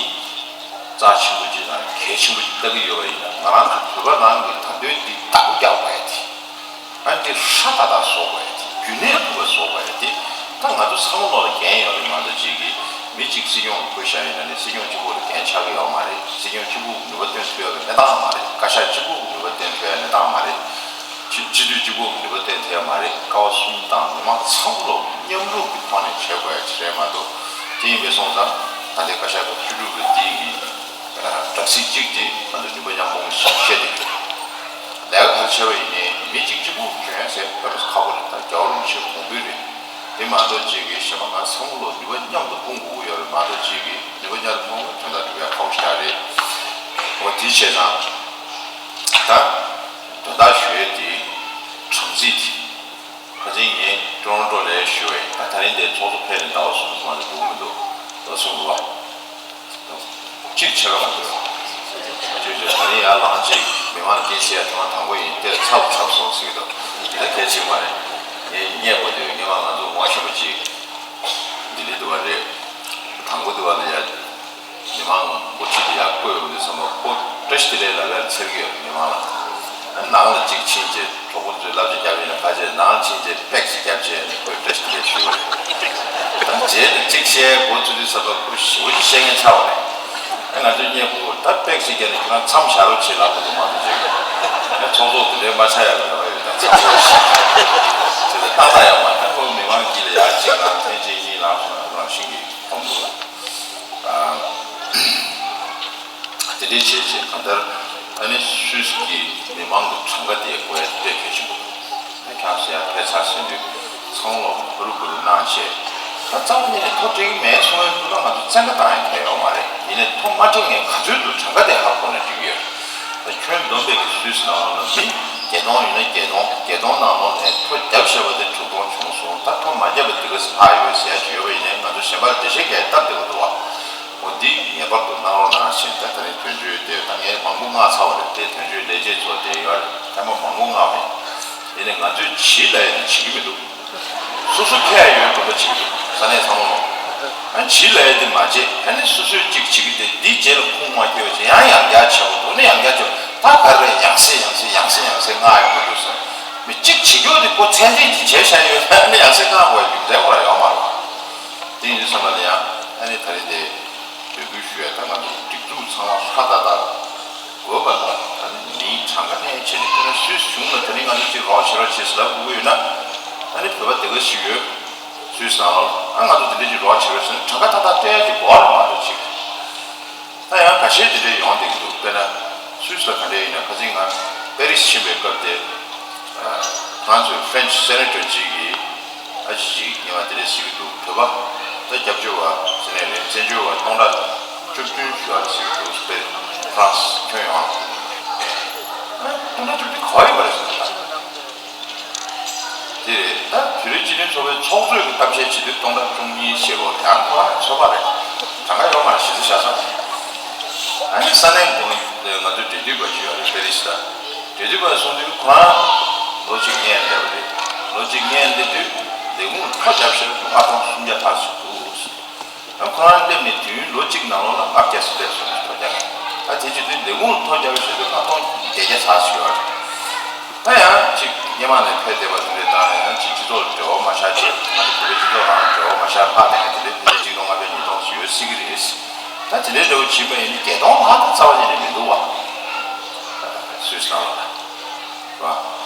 རྩ་ཆེན་པོ་ཅིག་དང་གལ་ཆེན་པོ་ཅིག་ལྟ་གི་ཡོད་པ་ཡིན་ན། ང་རང་ཚོ་བོད་པ་རང་གི་དམ་དོན་འདི་བདག་པོ་རྒྱག་དགོས་ཡ་དེ། ཨ་འདི་ཧྲ་ཏག་ཏག་བཟོ་དགོས་ཡ་དེ། རྒྱུན་གནས་ཐུབ་པ་བཟོ་དགོས་ཡ་དེ། ད་ང་ཚོ་ཚང་མ་ལོག་ལ་འགན་ཡོད་རེད་མ་གཏོགས། ཅིག་གི་མི་གཅིག་སྲིད་སྐྱོང་བསྐོས་བཞག་ཡིན་ན་ནི་སྲིད་སྐྱོང་གཅིག་པོ་ལ་འགན་ཆགས་ཀྱི་ཡོད་མ་རེད། སྲིད་སྐྱོང་གཅིག་པོ་ནུས་པ་བཏོན་ཐུབ་ཡ་གི་གནས་སྟངས་མ་རེད། བཀའ་ཤག་གཅིག་པོ་ནུས་པ་བཏོན་ཐུབ་ཡ་གནས་སྟངས་མ་རེད། སྤྱི་སྤྱི་འཐུས་གཅིག་པོ་ནུས་པ་བཏོན་ཐུབ་ཡ་མ་རེད། ཀ་བ་གསུམ་དང་མི་མང་ཚང་མ་ལོག་མཉམ་རུབ་ཀྱི་ཐོག་ནས་བྱེད་དགོས་ཡ་ཅིག་རེད་མ་གཏོགས། དེ་ཡིན་པས་སོང་ཙང་ད་ལྟའི་བཀའ་ཤག་སྐབས་བཅུ་དྲུག་པའི་དེའི་གི་སྦྲག་སྲིད་གཅིག་དེ་ང་ཚོ་ནུས་པ་མཉམ་སྤུངས་ཤིག་བཤད་དེ། ལས་ཀ་ག་རེ་བྱས་པ་ཡིན་ནའི་མི་གཅིག་གཅིག་པུ་གྱོན་ཟེར་དཔེ་མི་སྲིད་ཁག་པོ་རེད། ད་རྒྱལ་བ་རིན་པོ་ཆེ་དགོངས་འདུན་རེད། དེ་མ་གཏོགས་ཅིག་གི་གཞན་པ་ང་ཚང་མ་ལོག་ནུས་པ་མཉམ་དུ་སྤུངས་དགོས་ཀྱི་ཡོད་རེད་མ་གཏོགས། ཅིག་གི་ནུས་པ་མཉམ་དུ་སྤུངས་ན་དོན་དག་འགྲུབ་ཡ་ཁག་པོ་ཞེ་དྲག་རེད། འོ་དེ་བྱས་ཙང་ད་དོན་དག་ཞུ་ཡས་དེ་གྲངས་རྩིས་དེ། ཁ་སང་ངས་ཀྲོ་རོན་ཀྲོ་ལ་ཞུ་བ་ཡིན། ད་ད་རིང་འདིར་ཚོགས་གཙོ་ཕེབས་ནས་ཟླ་བ་གསུམ་ཙམ་ལས་འགྲོ་གི་མི་འདུག་ཟླ་གསུམ་རེད་བ། གཅིག་ཕྱེད་ཀ་མ་འདུག་ཅོ་ཅོ་ད་རིང་ཡར་ལངས་ཅིག་མི་མང་ལ་སྐད་ཆ་བཤད་ཐེངས་མ་དང་པོ་ཡིན། དེར་ཚབ་ཚབ་སོང་ཟེར་གི་འདུག་དེ་ལ་གལ་ཆེ་མ་རེད། ངས་བརྙས་པོ་དེ་ངས་མ་ང་ཚོ་ངོ་ཤེས་པ་ཅིག་ལྡི་ལི་འདུག་བ་རེད། དང་པོ་འདུག་བ་ལ་ཡ། མི་མང་འགོ་ཁྲིད་དེ་ཡར་བསྐོས་ཡོང་དུས་ཙམ་པ་ཁོ་བཀྲ་ཤིས་བདེ་ལེགས་ལབ་ཡར་འཚེར་གྱི་ཡོད་རེད་མི་མང་ལ། ནང་ལ་གཅིག་ཕྱིན་རྗེས་གྲོགས་པོ་ཚོས་བསླབ་བྱ་བརྒྱབ་ཡིན་ན་ཕལ་ཆེར་ནང་ཕྱིན་རྗེས་པེག་ཅིག་བརྒྱབ་རྗེས་ཁོས་བཀྲ་ཤིས་བདེ་ལེགས་ཞུས་པ་རེད། ད་རྗེས་ལ་གཅིག་བཤད་འགོ་ཚུགས་དུས་ཙམ་པ་ཁོ་ཞེ་པོ་ཅིག་བཤད་མཁན་ཆགས་པ་རེད། ཨ་ང་ཚོས་བརྙས་ཁུ་ད་པེག་ཅིག་བརྒྱབ་ནས་ཁྱོད་རང་མཚམས་བཞག་རོགས་བྱེད་ལབ་པ་འདུག་མ་གཏོགས་ཅིག་ཨ་ཚོགས་གཙོ་དེ་འདྲའི་མ་ཆགས་ཡག་ལ་རེ་བ་ཡོད། ད་ཚིག་ཆེ་བ་ཞིག་དེ་ལ་ཏག་ཏག་ཡོང་བ་ད་ཁོ་མི་མང་དཀྱིལ་ལ་ཡར་གཅིག་ལངས་ཐེངས་གཅིག་གཉིས་ལངས་སོང་ན་རང་བཞིན་གྱིས་གོམས་འདུག་ཨ། དེ་འདྲའི་བྱས་བྱས་གང་ལྟར་ཨ་ནི་སུད་སི་གི་མི་མང་གི་གྲངས་ཀ་དེ་དགོས་ཡ་དེ་དཔེ་གལ་ཆེན་པོ་འདུག་ཨ་ཁྱང་སེ་ཡ་ཕེ་ཚ་སེ་འདུས་ཚང་ལོ་ཧུ་རུ་གུ་རུ་གནང་བྱས། ད་རྩ་བ་ཉིད་ནས་ཐོ་སྤྲད་ཀྱི་མེད་གསུང་ཡ་ཁུ་ལ་ང་ཚོ་བཙན་བཀའ་བཏང་ཡ་གལ་ཡོད་མ་རེད། ཡིན་ནའི་ཐོ་མ་སྤྲད་མཁན་ག་ཚོད་འདུག་གྲངས་ཀ་དེ་ཧ་གོ་ན་འགྲིག་གི་ཡོད། ད་ཁྱོན་བསྡོམས་པའི་གི་སུད་སི་ནང་ལོགས་ལ་མི་བརྒྱད་སྟོང་ཡོད་ན་བརྒྱད་སྟོང་བརྒྱད་སྟོང་ནང་ལོགས་ནས་ཐོ་བརྒྱབ་བཞག་པ་དེ་དྲུག་སྟོང་བྱུང་སོང་། ད་ཐོ་མ་བརྒྱབ་པ་དེ་ག་ཚོད་ལྷག་ཡོད་ཟེར་ཡ་ཅིག་ཡོད་པ་ཡིན་ནའི་ང་ཚོ་གཞན་པ་ལ་འགྲེལ་བཤད་རྒྱག་ཡ་སྟབས་བདེ་པོ་འདུག་བ། འོ་འདི་ངེས་པར་དུ་གནང་རོགས་གནང་ཞེས། ད་ད་རིང་དོན་གཅོད་དེ་ད་ངས་མང་པོ་མངགས་ཚར་བ་རེད་དེ། དོན་གཅོད་ལས་བྱེད་ཚོ་དེ་ཡོད་རེད། ཐེངས་མ་མང་པོ་མངགས་པ་ཡིན། དེ་ནས་ང་ཚོས་བྱིས་ལ་ཡང་བྱེད་ཀྱི་མི་འདུག་སོ་སོ་ཁྱད་ཡོད་དགོས་པ་བྱེད་ཀྱི་འདུག་ས་གནས་ཚང་མ་ལ། ཨ་བྱིས་ལ་ཡང་དེ་མ་བྱེད། ཨ་ནི་སོ་སོས་གཅིག་བྱེད་ཀྱི་དེ་འདི་རྗེས་ལ་ཁུངས་མ་སྐྱེལ་བ་བྱེད། ཡང་ཡང་བསྐྱར་བྱེད་དགོས་འདུག་ནི་ཡང་བསྐྱར་བྱེད། ད་ག་རེ་ཡང་སེ་ཡང་སེ་ཡང་སེ་ཡང་སེ་མངགས་ཡོང་གི་འདུག་ཟེར། མི་གཅིག་བྱེད་རྒྱུ་དེ་ཁོ་ཚད་ལྡན་གྱི་བྱས་བཞག་ཡོད། ཨ་ནི་ཡང་སེ་མངགས་དགོས་རྒྱུ་མཚན་ཁོ་རང་ཡོད་མ་རེད། དེ་ཡིན་དུས་ཙམ་པ་ལ་ཡང་ཨ་ནི་ད་རེས་དེ་འབོད་སྐུལ་ཞུ་ཡ། ད་ང་ཚོ་སྒྲིག་འཛུགས་ཚང་མ་ཧྲ་ཏག་ཏག་དགོས་པ་དང་། ད་ནི་མིའི་གྲངས་ཀ་ནས་བྱས་ནས་ཁྱོད་རང་སུད་སི་གཞུང་ལ་ད་ནི་ང་ཚོ་གཅིག་རོགས་བྱེད་རོགས་བྱེད་ཟེར་ལབ་དགོས་ཀྱི་ཡོད་ན། ད་ནི་བོད་པ་དེ་ག་ཞིག་ཡོད། སུད་སི་ནང་ལོགས་ཨ་ང་ཚོ་དེ་འདྲ་ཅིག་རོགས་བྱེད་རོགས་བྱེད་ན་གྲངས་ཀ་ཏག་ཏག་སྤྲད་ཀྱི་དགོས་རེད་མ་གཏོགས་ཅིག་ད་ཡང་ཁ་ཤས་དེ་འདྲ་ཡོང་བསྡད་ཀྱི་འདུག་དཔེར་ན་སུད་སི་ལ་ག་འདྲ་ཡིན་ན། ཁ་སང་ང་པེ་རི་སི་ཕྱིན་པའི་སྐབས་དེ། ཨ་ང་ཚོའི་ཕ་རེན་ཆི་སེ་ནེ་ཊར་གཅིག་གིས་ཨ་ཅེ་ཅིག་ཉེ་བ་དེ་འདྲ་ཟེར་གྱི་འདུག་བོད་པ་ད་སྐྱབས་བཅོལ་བ་ཟེར་ནས་རེད། བཙན་བྱོལ་བ་སྟོང་ཕྲག་བཅུ་བདུན་ཞུ་བ་ཟེར་གྱི་འདུག་དཔེར་ཧྥ་རན་སི་ཁྱོན་ཡོངས་ལ། ཨ་སྟོང་ཕྲག་བཅུ་བདུན་ག་པར་ཡོད་པ་རེད་ཟེར་ད། དེ་རེད། ད་བོད་རིགས་སྤྱི་མཐུན་ཚོགས་པའི་ཚོགས་གཙོས་ཀྱི་གཏམ་བཤད་བྱེད་དུས་སྟོང་ཕྲག་བཅུ་གཉིས་བཤད་པ་ཡང་ཁོ་རང་ཚོད་དཔག་རེད། གྲངས་ཀ་ཡོད་མ་རེད། གཞི་རྩ་བཞག་ས་རེད། ཨ་ནི་ས་གནས་ཁོང་ང་ཚོའི་འབྲེལ་མཐུད་པ་ཅིག་ཡོད་རེད། པེ་རི་སི་ལ་འབྲེལ་མཐུད་པ་གསུང་དུས་ཁོ་རང་ལོ་གཅིག་སྔོན་སླེབས་པ་རེད། ལོ་གཅིག་སྔོན་སླེབས་དུས་ལས་ཁུངས་ལ་ཐོ་བརྒྱབ་ཤག་ལྔ་སྟོང་སུམ་བརྒྱ་ལྷག་ཞིག་འདུག་ཨ་ཁོ་རང་སླེབས་ནས་དུས་ཡུན་ལོ་གཅིག་ནང་ལོགས་ལ་ལྔ་བརྒྱ་སླེབས་སོང་། ཐོ་བརྒྱབ། ཐོག་རྒྱབ་ཞུ་དུས་ཁ་ཐོག་བརྒྱད་བརྒྱ་ཚར་ཞུ་བ་རེད། ད་ཡང་ཅིག་སྔོན་མ་ནས་ཕེབས་བསྡད་པ་དེ་འདྲས་དང་ཡང་ཅིག་སྤྱི་ཚོགས་འབྲེལ་བ་མ་ཤར་ཆེད་ང་ཚོ་བོད་པའི་སྤྱི་ཚོགས་ནང་འབྲེལ་བ་མ་ཤར་ཕག་དེ་འདྲས་དེ་འདྲས་གཅིག་སྟོང་ལྔ་བརྒྱ་ཉིས་སྟོང་ཞིག་ཡོད་སྲིད་ཀྱི་རེད། ད་དེ་འདྲས་འདྲ་བོ་བྱིན་པ་ཡིན་ན་བརྒྱད་སྟོང་ལྷག་ད་རྩ་བ་ཉིད་ནས་མི་འདུག་བ། སུས་གནང་བ་ལ། རེད་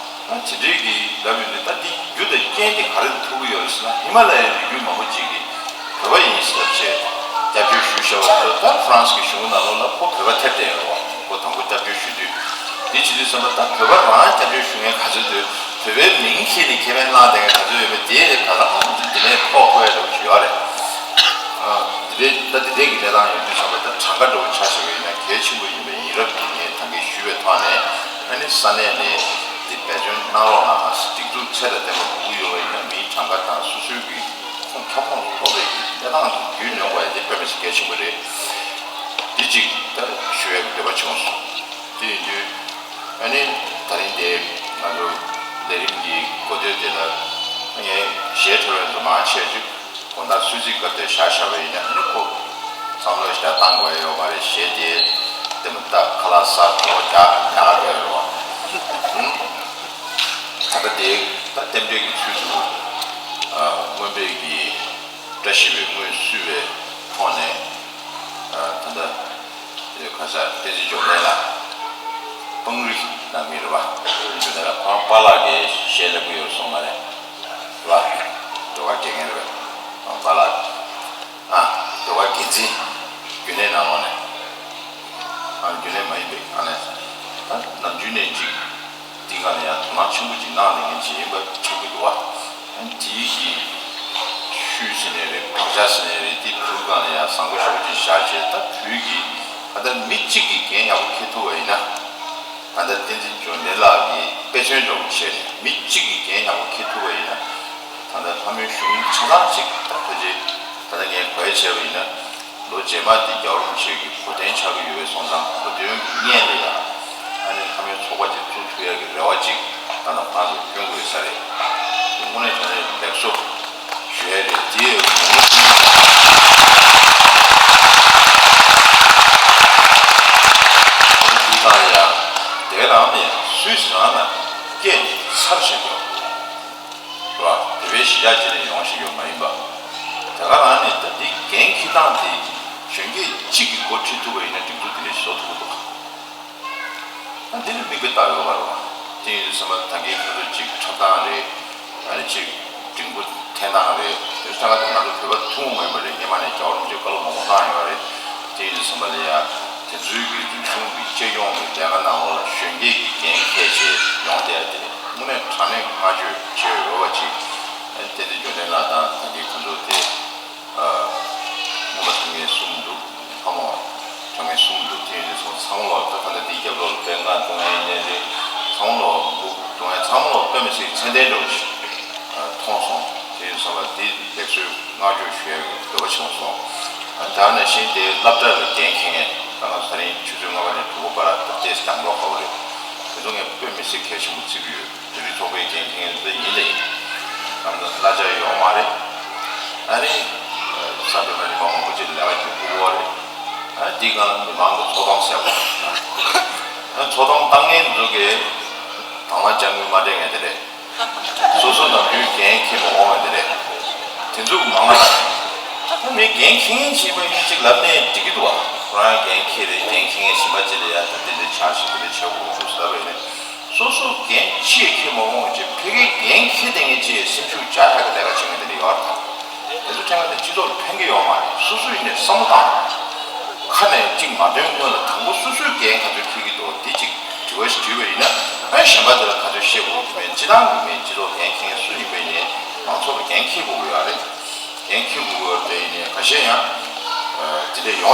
བ། ད་དེ་འདྲས་ཀྱི་ལབ་ཡོད་འདི་ད་འདི་རྒྱུ་དང་རྐྱེན་དེ་ག་རེ་ཐུག་གི་ཡོད་རེད་ཟེར་ན། ཧི་མ་ལ་ཡའི་རི་རྒྱུད་མང་པོ་ཅིག་གིས་བོད་པ་ཡིན་ཟེར་བྱས་སྐྱབས་བཅོལ་ཞུས་བཞག་པ་དེ་ཚོ་ད་ཧྥ་རན་སི་གི་གཞུང་ནང་ལོགས་ལ་ཁོ་བོད་པ་ཐེབས་བསྡད་ཡོད་རེད་བ། ཁོ་དང་པོ་སྐྱབས་བཅོལ་ཞུ་དུས། འདི་བྱེད་དུས་ཙམ་པ་ད་བོད་པ་རང་སྐྱབས་བཅོལ་ཞུ་མཁན་ག་ཚོད་འདུག་བོད་པའི་མིང་ཁྱེར་ནས་ཁེ་ཕན་བླངས་བསྡད་མཁན་ག་ཚོད་ཡོད་མེད་དེ་ད་ལྟ་ཁོང་ཚོ་འདི་ནས་ཕོག་ཐུག་ཡ་འདྲ་པོ་ཞིག་ཡོད་རེད། ཨ། འདི་འདྲའི་ད་འདི་འདྲའི་གི་གནས་སྟངས་ཡོད་དུས་ཙམ་པ་ད་གྲངས་ཀ་འདྲ་པོ་ཆ་བཞག་པ་ཡིན་ན་གལ་ཆེན་པོ་ཡིན་པའི་ཡིན་རབས་ཀྱི་ངས་ད་གིན་ཞུས་པའི་ཐོག་ནས་ཨ་ནི་ས་གནས་ནས་འདི་འབད་བརྩོན་གནང་རོགས་གནང་། སྒྲིག་འཛུགས་ཚད་ལ་ལྡན་པ་དགོས་ཀྱི་ཡོད་པ་ཡིན་ན་མིའི་གྲངས་ཀ་དང་སོ་སོའི་གི་ཁོངས་ཁྱབ་ཁོངས་སུ་གཏོགས་པའི་གི་གནས་སྟངས་དེ་རྒྱུས་ལོན་དགོས་ཡ་དེ་དཔེ་མི་སྲིད་གལ་ཆེན་པོ་རེད། འདི་གཅིག་ད་ཞུ་ཡ་གི་འདོད་པ་བྱུང་སོང་། དེ་ཡིན་དུས་ཨ་ནི་ད་རིང་དེ་ང་ཚོ་ལས་རིམ་གྱི་འགོ་སྟོད་དེ་ལ་ངས་གཞས་འཁྲབ་མཁན་ཚོ་མང་ཆེ་ཅིག་དགོང་དག་གསོལ་ཚིགས་སྐབས་དེར་བཞག་བཞག་པ་ཡིན་ན་ཨ་ནི་ཁོ་བསམ་བློ་ཞིག་བཏང་དགོས་ཡ་ཡོད་མ་རེད། གཞས་དེ་ལྟད་མོ་ལྟ་ཁ་ལག་ཟ་གྲོད་ཁོག་རྒྱགས་ཉག་ག་འགྲོ་ཡ་རེད་བ། ད་ལྟ་དེ་ད་རྟེན་འབྲེལ་གྱི་ཚུལ་དུ་ཨ་སྔོན་པའི་གི་བཀྲ་ཤིས་པའི་སྔོན་བསུས་པའི་ཐོག་ནས་ཨ་ད་ལྟ་དེ་ཁ་སང་བསྟན་འཛིན་འབྱུང་གནས་ལགས། སྤང་རི་ནང་མི་རེད་བ། བསྟན་འཛིན་འབྱུང་གནས་ལགས་ཁོ་རང་པཱ་ལགས་ཀྱི་གཞས་ལབ་ཀྱི་ཡོད་སོང་མ་རེད་བ། ཟློས་གར་དགེ་རྒན་རེད་བ། ཨ་པཱ་ལགས། ཨ་ཟློས་གར་འགན་འཛིན། རྒྱུན་ལས་ནང་ལོགས་ནས། ཨ་རྒྱུན་ལས་མ་ཡིན་པའི་ཨ་ནས། ད་ནམ་རྒྱུན་ནས་ཅིག་འདི་ག་ལ་ཡང་དོ་སྣང་ཆེན་པོ་ཅིག་གནང་ནས་ངས་ཅིག་ཡིན་པ་ཆགས་ཀྱི་འདུག་བ། ཨ་དེའི་གི་ཤུལ་ཟེར་ནས་རེད། བག་ཆགས་ཟེར་ནས་རེད། དེ་བོད་སྒང་ལ་ཡང་བཟང་པོ་ཞེ་པོ་ཅིག་བཞག་བྱས། ད་བོད་ཀྱི་ད་ལྟ་མི་གཅིག་གིས་འགན་ཡག་པོ་འཁྱེར་ཐུབ་པ་ཡིན་ན། ད་ལྟ་བསྟན་འཛིན་འབྱུང་གནས་ལགས་ཀྱིས་དཔེ་མཚོན་འདྲ་པོ་བྱས་ནས་མི་གཅིག་གིས་འགན་ཡག་པོ་འཁྱེར་ཐུབ་པ་ཡིན་ན། ད་ལྟ་ལྷ་མོའི་གཞུང་ཆ་ཚང་གཅིག་ད་ཕལ་ཆེར་ད་ལྟ་ངས་གོ་ཡ་བྱས་པ་ཡིན་ན། ལོ་རྗེས་མ་འདི་རྒྱལ་བ་རིན་པོ་ཆེ་གི་གོ་སྟོན་ཆགས་ཀྱི་ཡོད་པའི་སོང་ཙང་། གོ་སྟོན་གྱི་སྔོན་ལ་ཡང་ཨ་ནི་ལྷ་མོའི་ཚོགས་པ་ཅིག་བཙུགས་ཐུབ་ཡ་གི་རེ་བ་ཅིག་ད་ལྟ་ཁོ་རང་ཚོར་སྐྱོན་དགོས་ས་རེད། དངོས་གནས་དྲང་གནས་ལེགས་སོ་ཞུ་ཡ་རེད། དེ་ཡི་གོང་བུ་གསུམ་ཨ་ནི་འདི་དང་ཡང་དེ་རང་ནས་སུད་སི་རང་ལ་སྐད་ནས་ཚར་བཞིན་ཡོད། རེད་བ། བོད་པའི་གཞིས་ཆགས་གཅིག་ནས་ཡོང་བཞིན་ཡོད་མ་ཡིན་པ། དེ་ག་རང་ནས་ད་འདི་འགན་འཁྱེར་སྟངས་དེ་གཞོན་སྐྱེས་གཅིག་གིས་འགོ་ཁྲིད་ཐུབ་པ་ཡིན་ན་སྒྲིག་འཛུགས་དེ་འདྲ་ཞིག་བཟོ་ཐུབ་ཀྱི་འདུག་ད་འདི་ལ་མིག་དཔེ་བལྟ་ཡོད་པ་རེད་བ། དེ་ཡིན་དུས་ཙམ་པ་ད་གིན་ཁོ་ཚོ་གཅིག་འཁྲབ་སྟངས་རེད། ཨ་ནི་གཅིག་འགྲེང་བུ་འཐེན་སྟངས་རེད། དེ་ཚོ་ད་ག་ད་ང་ཚོ་བོད་པ་ཐུན་མོང་མ་ཡིན་པ་རེད། སྔོན་མ་ནས་རྒྱལ་བ་རིན་པོ་ཆེས་བཀའ་སློབ་མང་པོ་གནང་ཡོད་རེད། དེ་ཡིན་དུས་ཙམ་པ་ལ་ཡ་དེ་ཚོའི་གི་རིག་གཞུང་གི་གཅེས་སྐྱོང་གི་ལས་ཀ་ནང་ལོགས་ལ་གཞོན་སྐྱེས་ཀྱི་འགན་འཁྱེར་བྱས་ཡོང་བསྡད་ཡ་དེ་དངོས་གནས་དྲང་གནས་བསྔགས་བརྗོད་བྱེད་འོས་པ་ཅིག་ཨ་ནི་བསྟན་འཛིན་འབྱུང་གནས་ལགས་དང་ད་གིན་ཁོ་ཚོ་དེ་ཨ་སྔོན་མ་དྲང་ངེས་གསུམ་འདུག་ལྷ་མོ་དྲང་ངེས་གསུམ་འདུག་དེ་ཡིན་དུས་ཙམ་པ་ཚང་མ་ལོག་ད་ད་ལྟ་འདིའི་རྒྱབ་ལོགས་ལ་དཔེ་ལྔ་འདུག་ངེས་ཡིན་ནའི་རེད། ཚང་མ་ལོག་འདུག་འདུག་ངེས་ཚང་མ་ལོག་དཔེ་མི་སྲིད་ཚད་ལྡན་འདྲ་བོ་ཞིག་ཨ་མཐོང་སོང་། དེ་ཡིན་དུས་ཙམ་པ་འདི་ལེགས་གསོལ་བསྔགས་བརྗོད་ཞུ་ཡ་གི་འདོད་པ་བྱུང་སོང་། ཨ་ད་ནང་བཞིན་དེ་སློབ་གྲྭ་ལ་འགན་འཁྱེར་མཁན་ད་ང་ཚོ་ད་རིང་ཆུ་ཚོད་ལྔ་པ་ནས་དྲུག་པ་བར་ད་ལྟའི་སྐྱབས་མགོན་ཧ་གོ་རེད། དེ་ཚོ་ངས་དཔེ་མི་སྲིད་གལ་ཆེན་པོ་བརྩི་གི་ཡོད། དེ་རིང་ཚོགས་པའི་འགན་འཁྱེར་མཁན་ཚོ་ཡིན་ལ་ཡིན། ད་ལྟ་གླ་ཆ་ཡོད་མ་རེད། ཨ་ནི་ས་བོན་མ་ནི་མ་མང་པོ་ཅིག་ལས་ཀ་རྒྱུག་དགོས་རེད། ཨ་ནི་འདི་གང་མི་མང་གི་ཚོགས་གཏམ་ཟེར་བ། ཨ་ཚོགས་གཏམ་བཏང་མཁན་ཚོ་གིས་དང་བླངས་དཔྱ་དངུལ་མ་སྤྲད་མཁན་དེ་རེད། སོ་སོ་ནམ་རྒྱུན་འགན་འཁྱེར་མ་འོང་བ་དེ་རེད། དེ་ཚོ་མང་ང་ད་མི་འགན་འཁྱེར་མཁན་ཞིག་ཡིན་པ་ཡིན་ཅིག་ལབ་ནས་འགྲིག་གི་འདུག་བ། ཁོ་རང་འགན་འཁྱེར་རེད། འགན་འཁྱེར་མཁན་གཞན་པ་ཅིག་ལ་ཡ་ད་དེ་འདྲ་ཆགས་ཤིག་དེ་འདྲ་བྱེད་དགོས་འདུག་ཟེར་བས་ནས། སོ་སོ་འགན་ཅིག་འཁྱེར་མ་འོང་ཅིག་ཕ་གིའི་འགན་འཁྱེར་བསྡད་མཁན་ཅིག་སེམས་ཤུགས་བཅག་ཡག་གི་ལས་ཀ་བྱེད་མཁན་དེ་འདྲ་ཡོད་རེད་ད། དེ་ཚོ་ཕྲན་ག་དེ་སྤྱི་ཚོགས་ལ་ཕན་གི་ཡོད་མ་རེད། སོ་སོ་ཡིན་ནས་བསམ་བློ་བཏང་། ཁ་ནས་གཅིག་མ་འདོན་སྔོན་ལ་དང་པོ་སོ་སོའི་འགན་ག་ཚོད་འཁྱེར་གྱི་འདུག་འདི་གཅིག་དྲི་བ་ཞིག་དྲིས་པ་ཡིན་ན། ཨ་གཞན་པ་དེ་ལ་ག་ཚོད་བཤད་དགོས་ཀྱི་མེད། སྤྱི་བཏང་གི་མེད། སྤྱི་ཚོགས་འགན་འཁྱེར་མཁན་སུ་ཡིན་པ་ཡིན་ནའི་མང་ཚོགས་ལ་འགན་འཁྱེར་དགོས་ཀྱི་ཡོད་རེད། འགན་འཁྱེར་དགོས་ཀྱི་ཡོད་རེད། ཡིན་ནའི་ཁ་ཤས་ཡང་དེ་འདྲ་ཡོང་